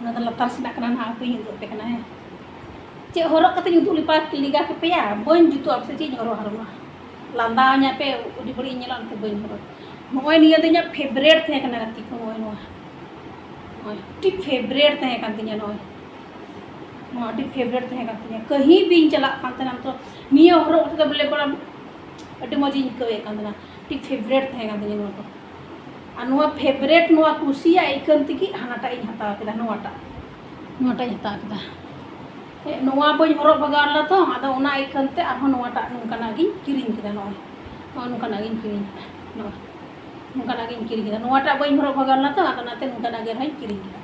ᱱᱚᱣᱟ ᱫᱚ ᱞᱟᱛᱟᱨ ᱥᱮᱱᱟᱜ ᱠᱟᱱᱟ ᱱᱟᱦᱟᱜ, ᱦᱟᱯᱮᱧ ᱩᱫᱩᱜ ᱟᱯᱮ ᱠᱟᱱᱟ ᱦᱮᱸ᱾ ᱪᱮᱫ ᱦᱚᱨᱚᱜ ᱠᱟᱛᱮᱧ ᱩᱫᱩᱜ ᱞᱮᱯᱟ ᱞᱮᱜᱟ ᱠᱮᱯᱮᱭᱟ? ᱵᱟᱹᱧ ᱡᱩᱛᱩᱜᱼᱟ, ᱯᱟᱥᱮ ᱪᱮᱫ ᱤᱧ ᱦᱚᱨᱚᱜ ᱦᱚᱨᱚᱜᱟ? ᱞᱟᱸᱫᱟᱣ ᱧᱟ ᱯᱮ, ᱟᱹᱰᱤ ᱵᱟᱹᱲᱤᱡ ᱤᱧ ᱧᱮᱞᱚᱜᱼᱟ, ᱚᱱᱟᱛᱮ ᱵᱟᱹᱧ ᱦᱚᱨᱚᱜᱟ᱾ ᱱᱚᱜᱼᱚᱭ ᱱᱤᱭᱟᱹ ᱫᱚ ᱤᱧᱟᱹᱜ favourite ᱛᱟᱦᱮᱸ ᱠᱟᱱᱟ ᱜᱟᱛᱮ ᱠᱚ, ᱱᱚᱜᱼᱚᱭ ᱱᱚᱣᱟ᱾ ᱱᱚᱜᱼᱚᱭ ᱟᱹᱰᱤ favourite ᱛᱟᱦᱮᱸ ᱠᱟᱱ ᱛᱤᱧᱟᱹ ᱱᱚᱜᱼᱚᱭ᱾ ᱱᱚᱣᱟ ᱟᱹᱰᱤ favourite ᱛᱟᱦᱮᱸ ᱠᱟᱱ ᱛᱤᱧᱟᱹ, ᱠᱟᱹᱦᱤ ᱵᱤᱧ ᱪᱟᱞᱟᱜ ᱠᱟᱱ ᱛᱟᱦᱮᱱᱟ ᱛᱚ, ᱱᱤᱭᱟᱹ ᱦᱚᱨᱚᱜ ᱠᱟᱛᱮ ᱫᱚ ᱵᱚᱞᱮ ᱵᱟᱲᱟ ᱟᱹᱰᱤ ᱢᱚᱡᱽ ᱤᱧ ᱟᱹᱭᱠᱟᱹᱣᱮᱫ ᱠᱟᱱ ᱛᱟᱦᱮᱱᱟ᱾ ᱟᱹᱰᱤ favourite ᱛᱟᱦᱮᱸ ᱠᱟᱱ ᱛᱤᱧᱟᱹ ᱱᱚᱣᱟ ᱫᱚ᱾ ᱟᱨ ᱱᱚᱣᱟ favourite, ᱱᱚᱣᱟ ᱠᱩᱥᱤᱭᱟᱜ ᱟᱹᱭᱠᱟᱹᱣ ᱛᱮᱜᱮ ᱦᱟᱱᱟᱴᱟᱜ ᱤᱧ ᱦᱟᱛᱟᱣ ᱠᱮᱫᱟ, ᱱᱚᱣᱟᱴᱟᱜ, ᱱᱚᱣᱟᱴᱟᱜ ᱤᱧ ᱦᱟᱛᱟᱣ ᱠᱮᱫᱟ᱾ ᱦᱮᱸ, ᱱᱚᱣᱟ ᱵᱟᱹᱧ ᱦᱚᱨᱚᱜ ᱵᱷᱟᱜᱟᱣ ᱞᱮᱫᱟ ᱛᱚ, ᱟᱫᱚ ᱚᱱᱟ ᱟᱹᱭᱠᱟᱹᱣ ᱛᱮ ᱟᱨᱦᱚᱸ ᱱᱚᱣᱟᱴᱟᱜ ᱱᱚᱝᱠᱟᱱᱟᱜ ᱜᱤᱧ ᱠᱤᱨᱤᱧ ᱠᱮᱫᱟ᱾ ᱱᱚᱜᱼᱚᱭ ᱱᱚᱜᱼᱚ ᱱᱚᱝᱠᱟᱱᱟᱜ ᱜᱤᱧ ᱠᱤᱨᱤᱧ ᱠᱮᱫᱟ, ᱱᱚᱜᱼᱚᱭ ᱱᱚᱝᱠᱟᱱᱟᱜ ᱜᱤᱧ ᱠᱤᱨᱤᱧ ᱠᱮᱫᱟ᱾ ᱱᱚᱣᱟᱴᱟᱜ ᱵᱟᱹᱧ ᱦᱚᱨᱚᱜ ᱵᱷᱟᱜᱟᱣ ᱞᱮᱫᱟ ᱛᱚ, ᱟᱫᱚ ᱚᱱᱟᱛᱮ ᱱᱚᱝᱠᱟᱱᱟᱜ ᱜᱮ ᱟᱨᱦᱚᱸᱧ ᱠᱤᱨᱤᱧ ᱠᱮᱫᱟ᱾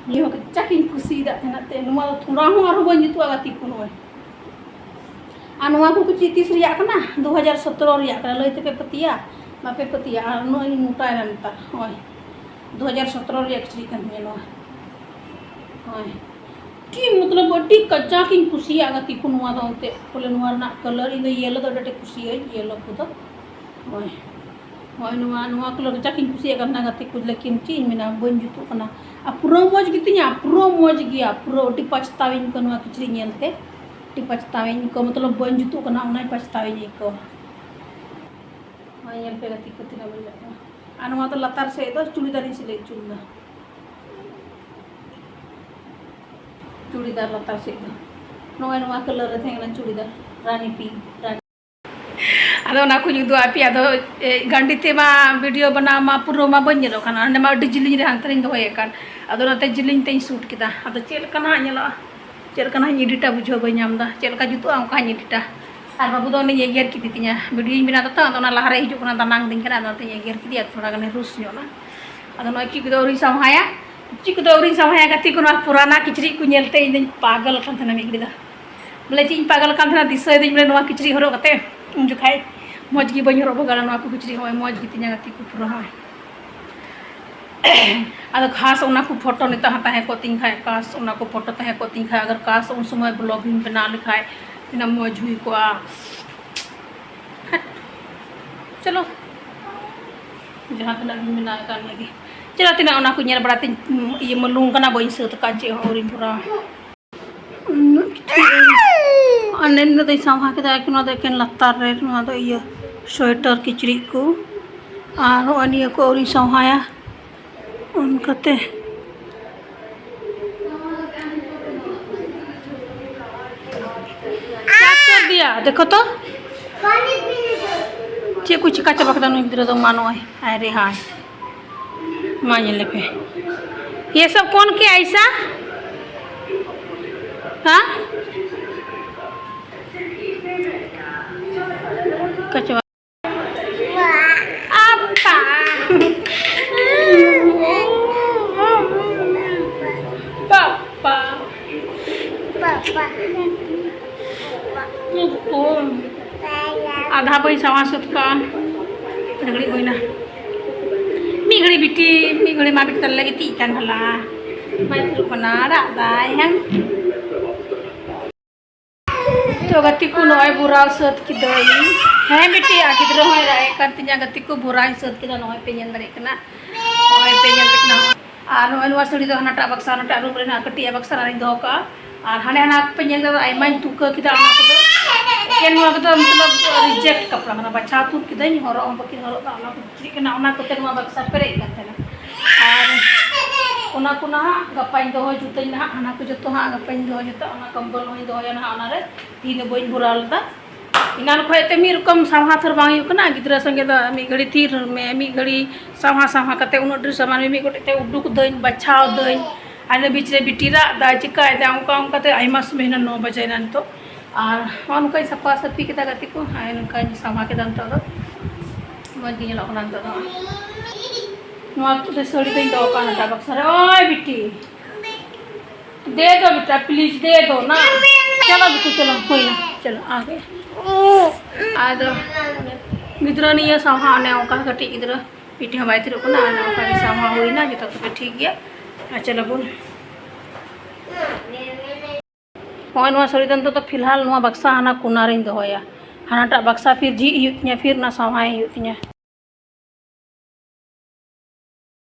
ᱱᱤᱭᱟᱹ ᱦᱚᱸ ᱠᱟᱡᱟᱠ ᱤᱧ ᱠᱩᱥᱤᱭᱟᱫᱟ ᱛᱟᱦᱮᱱᱟ ᱛᱮ, ᱱᱚᱣᱟ ᱫᱚ ᱛᱷᱚᱲᱟ ᱦᱚᱸ ᱟᱨᱦᱚᱸ ᱵᱟᱹᱧ ᱡᱩᱛᱩᱜᱼᱟ ᱜᱟᱛᱮ ᱠᱚ᱾ ᱱᱚᱜᱼᱚᱭ, ᱟᱨ ᱱᱚᱣᱟ ᱠᱚ ᱠᱤᱪᱨᱤᱡ ᱛᱤᱥ ᱨᱮᱭᱟᱜ ᱠᱟᱱᱟ? ᱫᱩ ᱦᱟᱡᱟᱨ ᱥᱚᱛᱨᱚ ᱨᱮᱭᱟᱜ ᱠᱟᱱᱟ᱾ ᱞᱟᱹᱭ ᱛᱮᱯᱮ ᱯᱟᱹᱛᱭᱟᱹᱜᱼᱟ? ᱵᱟᱯᱮ ᱯᱟᱹᱛᱭᱟᱹᱜᱼᱟ᱾ ᱟᱨ ᱩᱱᱟᱹᱜ ᱤᱧ ᱢᱚᱴᱟᱭᱮᱱᱟ ᱱᱮᱛᱟᱨ᱾ ᱱᱚᱜᱼᱚᱭ ᱫᱩ ᱦᱟᱡᱟᱨ ᱥᱚᱛᱨᱚ ᱨᱮᱭᱟᱜ ᱠᱤᱪᱨᱤᱡ ᱠᱟᱱ ᱛᱤᱧᱟᱹ ᱱᱚᱣᱟ᱾ ᱱᱚᱜᱼᱚᱭ ᱟᱹᱰᱤ, ᱢᱚᱛᱞᱚᱵ, ᱟᱹᱰᱤ ᱠᱟᱡᱟᱠ ᱤᱧ ᱠᱩᱥᱤᱭᱟᱜᱼᱟ ᱜᱟᱛᱮ ᱠᱚ ᱱᱚᱣᱟ ᱫᱚ᱾ ᱮᱱᱛᱮᱫ ᱵᱚᱞᱮ ᱱᱚᱣᱟ ᱨᱮᱱᱟᱜ colour, ᱤᱧ ᱫᱚ yellow ᱫᱚ ᱟᱹᱰᱤ ᱟᱸᱴ ᱠᱩᱥᱤᱭᱟᱜᱼᱟᱹᱧ, yellow ᱠᱚᱫᱚ᱾ ᱱᱚᱜᱼᱚᱭ, ᱱᱚᱜᱼᱚᱭ ᱱᱚᱣᱟ, ᱱᱚᱣᱟ colour ᱠᱟᱡᱟᱠ ᱤᱧ ᱠᱩᱥᱤᱭᱟᱜ ᱠᱟᱱ ᱛᱟᱦᱮᱱᱟ ᱜᱟᱛᱮ ᱠᱚ, ᱞᱮᱠᱤᱱ ᱪᱮᱫ ᱤᱧ ᱢᱮᱱᱟ, ᱵᱟᱹᱧ ᱡᱩᱛᱩᱜ ᱠᱟᱱᱟ᱾ ᱟᱨ ᱯᱩᱨᱟᱹ ᱢᱚᱡᱽ ᱜᱮᱛᱤᱧᱟ, ᱯᱩᱨᱟᱹ ᱢᱚᱡᱽ ᱜᱮᱭᱟ, ᱯᱩᱨᱟᱹ ᱟᱹᱰᱤ ᱯᱟᱪᱷᱛᱟᱣᱤᱧ ᱟᱹᱭᱠᱟᱹᱣᱟ ᱱᱚᱣᱟ ᱠᱤᱪᱨᱤᱡ ᱧᱮᱞᱛᱮ᱾ ᱟᱹᱰᱤ ᱯᱟᱪᱷᱛᱟᱣᱤᱧ ᱟᱹᱭᱠᱟᱹᱣᱟ, ᱢᱚᱛᱞᱚᱵ ᱵᱟᱹᱧ ᱡᱩᱛᱩᱜ ᱠᱟᱱᱟ, ᱚᱱᱟᱧ ᱯᱟᱪᱷᱛᱟᱣᱤᱧ ᱟᱹᱭᱠᱟᱹᱣᱟ᱾ ᱱᱚᱜᱼᱚᱭ ᱧᱮᱞ ᱯᱮ ᱜᱟᱛᱮ ᱠᱚ, ᱛᱤᱱᱟᱹᱜ ᱢᱚᱡᱽ ᱧᱮᱞᱚᱜ ᱠᱟᱱᱟ᱾ ᱟᱨ ᱱᱚᱣᱟ ᱫᱚ ᱞᱟᱛᱟᱨ ᱥᱮᱫ ᱫᱚ ᱪᱩᱲᱤᱫᱟᱨᱤᱧ ᱥᱮᱞᱮᱫ ᱦᱚᱪᱚ ᱞᱮᱫᱟ᱾ ᱪᱩᱲᱤᱫᱟᱨ ᱞᱟᱛᱟᱨ ᱥᱮᱫ ᱫᱚ ᱱᱚᱜᱼᱚᱭ ᱱᱚᱣᱟ colour ᱨᱮ ᱛᱟᱦᱮᱸ ᱠᱟᱱᱟ ᱪᱩᱲᱤᱫᱟᱨ, ᱨᱟᱱᱤ pink, ᱨᱟᱱᱤ᱾ ᱟᱫᱚ ᱚᱱᱟ ᱠᱚᱧ ᱩᱫᱩᱜ ᱟᱯᱮᱭᱟ᱾ ᱟᱫᱚ, ᱮ, ᱜᱟᱱᱰᱤ ᱛᱮ ᱢᱟ video ᱵᱮᱱᱟᱣ ᱢᱟ ᱯᱩᱨᱟᱹ ᱢᱟ ᱵᱟᱹᱧ ᱧᱮᱞᱚᱜ ᱠᱟᱱᱟ, ᱚᱸᱰᱮ ᱢᱟ ᱟᱹᱰᱤ ᱡᱤᱞᱤᱧ ᱨᱮ ᱦᱟᱱᱛᱮ ᱨᱤᱧ ᱫᱚᱦᱚᱭᱮᱫ ᱠᱟᱱ᱾ ᱟᱫᱚ ᱚᱱᱟᱛᱮ ᱡᱤᱞᱤᱧ ᱛᱮᱧ shoot ᱠᱮᱫᱟ᱾ ᱟᱫᱚ ᱪᱮᱫ ᱞᱮᱠᱟ ᱱᱟᱦᱟᱜ ᱧᱮᱞᱚᱜᱼᱟ, ᱪᱮᱫ ᱞᱮᱠᱟ ᱱᱟᱦᱟᱜ ᱤᱧ edit ᱟ ᱵᱩᱡᱷᱟᱹᱣ ᱵᱟᱹᱧ ᱧᱟᱢ ᱮᱫᱟ, ᱪᱮᱫ ᱞᱮᱠᱟ ᱡᱩᱛᱩᱜᱼᱟ ᱚᱱᱠᱟ ᱦᱚᱧ edit ᱟ᱾ ᱟᱨ ᱵᱟᱹᱵᱩ ᱫᱚ ᱩᱱᱤᱧ ᱮᱜᱮᱨ ᱠᱮᱫᱮ ᱛᱤᱧᱟ, video ᱧ ᱵᱮᱱᱟᱣ ᱮᱫᱟ ᱛᱚ, ᱟᱫᱚ ᱚᱱᱟ ᱞᱟᱦᱟᱨᱮ ᱦᱤᱡᱩᱜ ᱠᱟᱱᱟ, ᱫᱟᱱᱟᱝ ᱫᱤᱧ ᱠᱟᱱᱟ, ᱟᱫᱚ ᱚᱱᱟᱛᱮᱧ ᱮᱜᱮᱨ ᱠᱮᱫᱮᱭᱟ, ᱛᱷᱚᱲᱟ ᱜᱟᱱᱮ ᱨᱩᱥ ᱧᱚᱜ ᱮᱱᱟ᱾ ᱟᱫᱚ ᱱᱚᱜᱼᱚᱭ ᱪᱮᱫ ᱠᱚᱫᱚ ᱟᱹᱣᱨᱤᱧ ᱥᱟᱶᱦᱟᱭᱟ, ᱪᱮᱫ ᱠᱚᱫᱚ ᱟᱹᱣᱨᱤᱧ ᱥᱟᱶᱦᱟᱭᱟ ᱜᱟᱛᱮ ᱠᱚ, ᱱᱚᱣᱟ ᱯᱩᱨᱟᱱᱟ ᱠᱤᱪᱨᱤᱡ ᱠᱚ ᱧᱮᱞᱛᱮ ᱤᱧ ᱫᱚᱧ ᱯᱟᱜᱚᱞ ᱟᱠᱟᱱ ᱛᱟᱦᱮᱱᱟ ᱢᱤᱫ ᱜᱷᱟᱹᱲᱤ ᱫᱚ᱾ ᱵᱚᱞᱮ ᱪᱮᱫ ᱤᱧ ᱯᱟᱜᱚᱞ ᱟᱠᱟᱱ ᱛᱟᱦᱮᱱᱟ, ᱫᱤᱥᱟᱹᱭᱮᱫᱟᱹᱧ ᱵᱚᱞᱮ ᱱᱚᱣᱟ ᱠᱤᱪᱨᱤᱡ ᱦᱚᱨᱚᱜ ᱠᱟᱛᱮ ᱩᱱ ᱡᱚᱠᱷᱟᱡ ᱢᱚᱡᱽ ᱜᱮ ᱵᱟᱹᱧ ᱦᱚᱨᱚᱜ ᱵᱷᱟᱜᱟᱣ ᱞᱮᱱᱟ ᱱᱚᱣᱟ ᱠᱚ ᱠᱤᱪᱨᱤᱡ᱾ ᱦᱚᱸᱜᱼᱚᱭ ᱢᱚᱡᱽ ᱜᱮ ᱛᱤᱧᱟ ᱜᱟᱛᱮ ᱠᱚ ᱯᱩᱨᱟᱹ᱾ ᱦᱚᱸᱜᱼᱚᱭ ᱟᱫᱚ ᱠᱷᱟᱥ ᱚᱱᱟ ᱠᱚ ᱯᱷᱳᱴᱳ ᱱᱤᱛᱚᱜ ᱦᱚᱸ ᱛᱟᱦᱮᱸ ᱠᱚᱜ ᱛᱤᱧ ᱠᱷᱟᱡ, ᱠᱟᱥ ᱚᱱᱟ ᱠᱚ ᱯᱷᱳᱴᱳ ᱛᱟᱦᱮᱸ ᱠᱚᱜ ᱛᱤᱧ ᱠᱷᱟᱡ, ᱟᱜᱟᱨ ᱠᱟᱥ ᱩᱱ ᱥᱚᱢᱚᱭ ᱵᱞᱚᱜ ᱤᱧ ᱵᱮᱱᱟᱣ ᱞᱮᱠᱷᱟᱡ ᱛᱤᱱᱟᱹᱜ ᱢᱚᱡᱽ ᱦᱩᱭ ᱠᱚᱜᱼᱟ᱾ ᱦᱟᱴ᱾ ᱪᱚᱞᱚ, ᱡᱟᱦᱟᱸ ᱛᱤᱱᱟᱹᱜ ᱜᱤᱧ ᱵᱮᱱᱟᱣ ᱠᱟᱱ ᱜᱮ᱾ ᱪᱚᱞᱚ, ᱛᱤᱱᱟᱹᱜ ᱚᱱᱟ ᱠᱚ ᱧᱮᱞ ᱵᱟᱲᱟ ᱛᱤᱧ ᱤᱭᱟᱹ ᱢᱟᱹᱞᱩᱝ ᱠᱟᱱᱟ, ᱵᱟᱹᱧ ᱥᱟᱹᱛ ᱟᱠᱟᱫ ᱪᱮᱫ ᱦᱚᱸ ᱟᱹᱣᱨᱤᱧ ᱵᱷᱚᱨᱟᱣᱟ᱾ ᱟᱨ ᱱᱤᱱᱟᱹᱜ ᱫᱚᱧ ᱥᱟᱢᱦᱟ ᱠᱮᱫᱟ, ᱱᱚᱣᱟ ᱫᱚ ᱮᱠᱮᱱ ᱞᱟᱛᱟᱨ ᱨᱮ, ᱱᱚᱣᱟ ᱫᱚ ᱤᱭᱟᱹ ᱥᱳᱭᱮᱴᱟᱨ ᱠᱤᱪᱨᱤᱡ ᱠᱚ, ᱟᱨ ᱱᱚᱜᱼᱚᱭ ᱱᱤᱭᱟᱹ ᱠᱚ ᱟᱹᱣᱨᱤᱧ ᱥᱟᱢᱦᱟᱭᱟ᱾ ᱚᱱᱠᱟᱛᱮ ᱪᱮᱫ ᱠᱚ ᱪᱤᱠᱟ ᱪᱟᱵᱟ ᱠᱮᱫᱟ ᱱᱩᱭ ᱜᱤᱫᱽᱨᱟᱹ ᱫᱚ? ᱢᱟ ᱱᱚᱜᱼᱚᱭ, ᱦᱟᱭ ᱨᱮ ᱦᱟᱭ, ᱢᱟ ᱧᱮᱞ ᱞᱮᱯᱮ, ये सब कौन किया ऐसा? हाँ? कचवा। आपा। पापा। ᱟᱫᱷᱟ ᱵᱟᱹᱧ ᱥᱟᱶᱟ ᱥᱟᱹᱛ ᱠᱟᱜᱼᱟ᱾ ᱟᱹᱰᱤ ᱜᱷᱟᱹᱲᱤᱡ ᱦᱩᱭᱱᱟ᱾ ᱢᱤᱫ ᱜᱷᱟᱹᱲᱤᱡ ᱵᱤᱴᱤ, ᱢᱤᱫ ᱜᱷᱟᱹᱲᱤᱡ ᱢᱟ ᱵᱤᱴᱤ ᱛᱟᱞᱮ ᱞᱟᱹᱜᱤᱫ ᱛᱤᱡ ᱠᱟᱱ ᱵᱷᱟᱞᱟ᱾ ᱵᱟᱭ ᱛᱩᱞᱩᱜ ᱠᱟᱱᱟ, ᱨᱟᱜ ᱫᱟᱭ ᱦᱮᱸ᱾ ᱛᱚ ᱜᱟᱛᱮ ᱠᱚ, ᱱᱚᱜᱼᱚᱭ ᱵᱷᱚᱨᱟᱣ ᱥᱟᱹᱛ ᱠᱤᱫᱟᱹᱧ᱾ ᱦᱮᱸ ᱵᱤᱴᱤ, ᱟᱨ ᱜᱤᱫᱽᱨᱟᱹ ᱦᱚᱸᱭ ᱨᱟᱜ ᱮᱫ ᱠᱟᱱ ᱛᱤᱧᱟ᱾ ᱜᱟᱛᱮ ᱠᱚ, ᱵᱷᱚᱨᱟᱣᱤᱧ ᱥᱟᱹᱛ ᱠᱮᱫᱟ, ᱱᱚᱜᱼᱚᱭ ᱯᱮ ᱧᱮᱞ ᱫᱟᱲᱮᱭᱟᱜ ᱠᱟᱱᱟ᱾ ᱱᱚᱜᱼᱚᱭ ᱯᱮ ᱧᱮᱞ ᱫᱟᱲᱮᱭᱟᱜ ᱠᱟᱱᱟ᱾ ᱟᱨ ᱱᱚᱜᱼᱚᱭ ᱱᱚᱣᱟ ᱥᱟᱹᱲᱤ ᱫᱚ ᱦᱟᱱᱟᱴᱟᱜ ᱵᱟᱠᱥᱟ, ᱦᱟᱱᱟᱴᱟᱜ ᱨᱩᱢ ᱨᱮ ᱦᱟᱸᱜ ᱠᱟᱹᱴᱤᱡ ᱟᱜ ᱵᱟᱠᱥᱟ ᱨᱮ ᱟᱨᱤᱧ ᱫᱚᱦᱚ ᱠᱟᱜᱼᱟ᱾ ᱟᱨ ᱦᱟᱸᱰᱮ ᱦᱟᱱᱟ ᱯᱮ ᱧᱮᱞ ᱠᱮᱫᱟ, ᱟᱭᱢᱟᱧ ᱛᱩᱠᱟᱹ ᱠᱮᱫᱟ, ᱚᱱᱟ ᱠᱚᱫᱚ ᱮᱠᱮᱱ ᱱᱚᱣᱟ ᱠᱚᱫᱚ ᱢᱚᱛᱞᱚᱵ ᱨᱤᱡᱮᱠᱴ ᱠᱟᱯᱲᱟ ᱠᱟᱱᱟ, ᱵᱟᱪᱷᱟᱣ ᱛᱩᱫ ᱠᱤᱫᱟᱹᱧ, ᱦᱚᱨᱚᱜ ᱦᱚᱸ ᱵᱟᱹᱠᱤᱱ ᱦᱚᱨᱚᱜ ᱫᱟ, ᱚᱱᱟ ᱠᱚ ᱪᱮᱫ ᱠᱟᱱᱟ, ᱚᱱᱟ ᱠᱚᱛᱮ ᱱᱚᱣᱟ ᱵᱟᱠᱥᱟ ᱯᱮᱨᱮᱡ ᱠᱟᱱ ᱛᱟᱦᱮᱱᱟ᱾ ᱟᱨ ᱚᱱᱟ ᱠᱚ ᱱᱟᱦᱟᱜ ᱜᱟᱯᱟᱧ ᱫᱚᱦᱚ ᱡᱩᱛᱟᱹᱧ ᱱᱟᱦᱟᱜ, ᱦᱟᱱᱟ ᱠᱚ ᱡᱚᱛᱚ ᱦᱟᱸᱜ ᱜᱟᱯᱟᱧ ᱫᱚᱦᱚ ᱡᱩᱛᱟ, ᱚᱱᱟ ᱠᱚᱢᱵᱚᱞ ᱦᱚᱸᱧ ᱫᱚᱦᱚᱭᱟ ᱱᱟᱦᱟᱜ ᱚᱱᱟᱨᱮ, ᱛᱤᱦᱤᱧ ᱫᱚ ᱵᱟᱹᱧ ᱵᱷᱚᱨᱟᱣ ᱞᱮᱫᱟ᱾ ᱮᱱᱟᱱ ᱠᱷᱚᱡ ᱛᱮ ᱢᱤᱫ ᱨᱚᱠᱚᱢ ᱥᱟᱶᱦᱟ ᱛᱷᱚᱨ ᱵᱟᱝ ᱦᱩᱭᱩᱜ ᱠᱟᱱᱟ, ᱜᱤᱫᱽᱨᱟᱹ ᱥᱚᱸᱜᱮ ᱫᱚ ᱢᱤᱫ ᱜᱷᱟᱹᱲᱤ ᱛᱷᱤᱨ ᱢᱮ, ᱢᱤᱫ ᱜᱷᱟᱹᱲᱤ ᱥᱟᱶᱦᱟ ᱥᱟᱶᱦᱟ ᱠᱟᱛᱮ ᱩᱱᱟᱹᱜ ᱰᱷᱮᱨ ᱥᱟᱢᱟᱱ ᱢᱤᱢᱤᱫ ᱜᱚᱴᱮᱡ ᱛᱮ ᱩᱰᱩᱠ ᱫᱟᱹᱧ, ᱵᱟᱪᱷᱟᱣ ᱫᱟᱹᱧ, ᱟᱨ ᱤᱱᱟᱹ ᱵᱤᱪ ᱨᱮ ᱵᱤᱴᱤ ᱨᱟᱜ ᱫᱟᱭ, ᱪᱤᱠᱟᱹᱭ ᱫᱟᱭ, ᱚᱱᱠᱟ ᱚᱱᱠᱟ ᱛᱮ ᱟᱭᱢᱟ ᱥᱚᱢᱚᱭ ᱦᱩᱭᱱᱟ, ᱱᱚ ᱵᱟᱡᱮᱭᱮᱱᱟ ᱱᱤᱛᱚᱜ᱾ ᱟᱨ ᱱᱚᱜᱼᱚ ᱱᱚᱝᱠᱟᱧ ᱥᱟᱯᱷᱟ ᱥᱟᱹᱯᱷᱤ ᱠᱮᱫᱟ ᱜᱟᱛᱮ ᱠᱚ, ᱟᱨ ᱱᱚᱝᱠᱟᱧ ᱥᱟᱢᱟ ᱠᱮᱫᱟ ᱱᱤᱛᱚᱜ ᱫᱚ᱾ ᱢᱚᱡᱽ ᱜᱮ ᱧᱮᱞᱚᱜ ᱠᱟᱱᱟ ᱱᱤᱛᱚᱜ ᱫᱚ᱾ ᱱᱚᱣᱟ ᱠᱚᱫᱚ ᱥᱟᱹᱲᱤ ᱫᱚᱧ ᱫᱚᱦᱚ ᱠᱟᱜᱼᱟ ᱱᱚᱴᱟ ᱵᱟᱠᱥᱟ ᱨᱮ᱾ ᱳᱭ ᱵᱤᱴᱤ, ᱫᱮ ᱫᱚ ᱵᱮᱴᱟ, ᱯᱞᱤᱡ ᱫᱮ ᱫᱚ ᱱᱟ᱾ ᱪᱚᱞᱚ ᱵᱤᱴᱤ, ᱪᱚᱞᱚ, ᱦᱩᱭᱱᱟ᱾ ᱪᱚᱞᱚ, ᱟᱜᱮ᱾ ᱟᱫᱚ ᱜᱤᱫᱽᱨᱟᱹ ᱱᱤᱭᱟᱹ ᱥᱟᱶᱦᱟ ᱚᱱᱮ ᱚᱱᱠᱟ ᱠᱟᱹᱴᱤᱡ ᱜᱤᱫᱽᱨᱟᱹ ᱵᱤᱴᱤ ᱦᱚᱸ ᱵᱟᱭ ᱛᱷᱤᱨᱚᱜ ᱠᱟᱱᱟ, ᱚᱱᱮ ᱚᱱᱠᱟ ᱜᱮ ᱥᱟᱶᱦᱟ ᱦᱩᱭᱱᱟ, ᱡᱚᱛᱚ ᱛᱚᱵᱮ ᱴᱷᱤᱠ ᱜᱮᱭᱟ᱾ ᱟᱨ ᱪᱚᱞᱚ ᱵᱚᱱ, ᱱᱚᱜᱼᱚᱭ ᱱᱚᱣᱟ ᱥᱟᱹᱲᱤ ᱫᱚ ᱱᱤᱛᱚᱜ ᱫᱚ ᱯᱷᱤᱞᱦᱟᱞ ᱱᱚᱣᱟ ᱵᱟᱠᱥᱟ ᱦᱟᱱᱟ ᱠᱚᱱᱟ ᱨᱤᱧ ᱫᱚᱦᱚᱭᱟ, ᱦᱟᱱᱟᱴᱟᱜ ᱵᱟᱠᱥᱟ ᱯᱷᱤᱨ ᱡᱷᱤᱡ ᱦᱩᱭᱩᱜ ᱛᱤᱧᱟᱹ, ᱯᱷᱤᱨ ᱚᱱᱟ ᱥᱟᱶᱦᱟᱭ ᱦᱩᱭᱩᱜ ᱛᱤᱧᱟᱹ᱾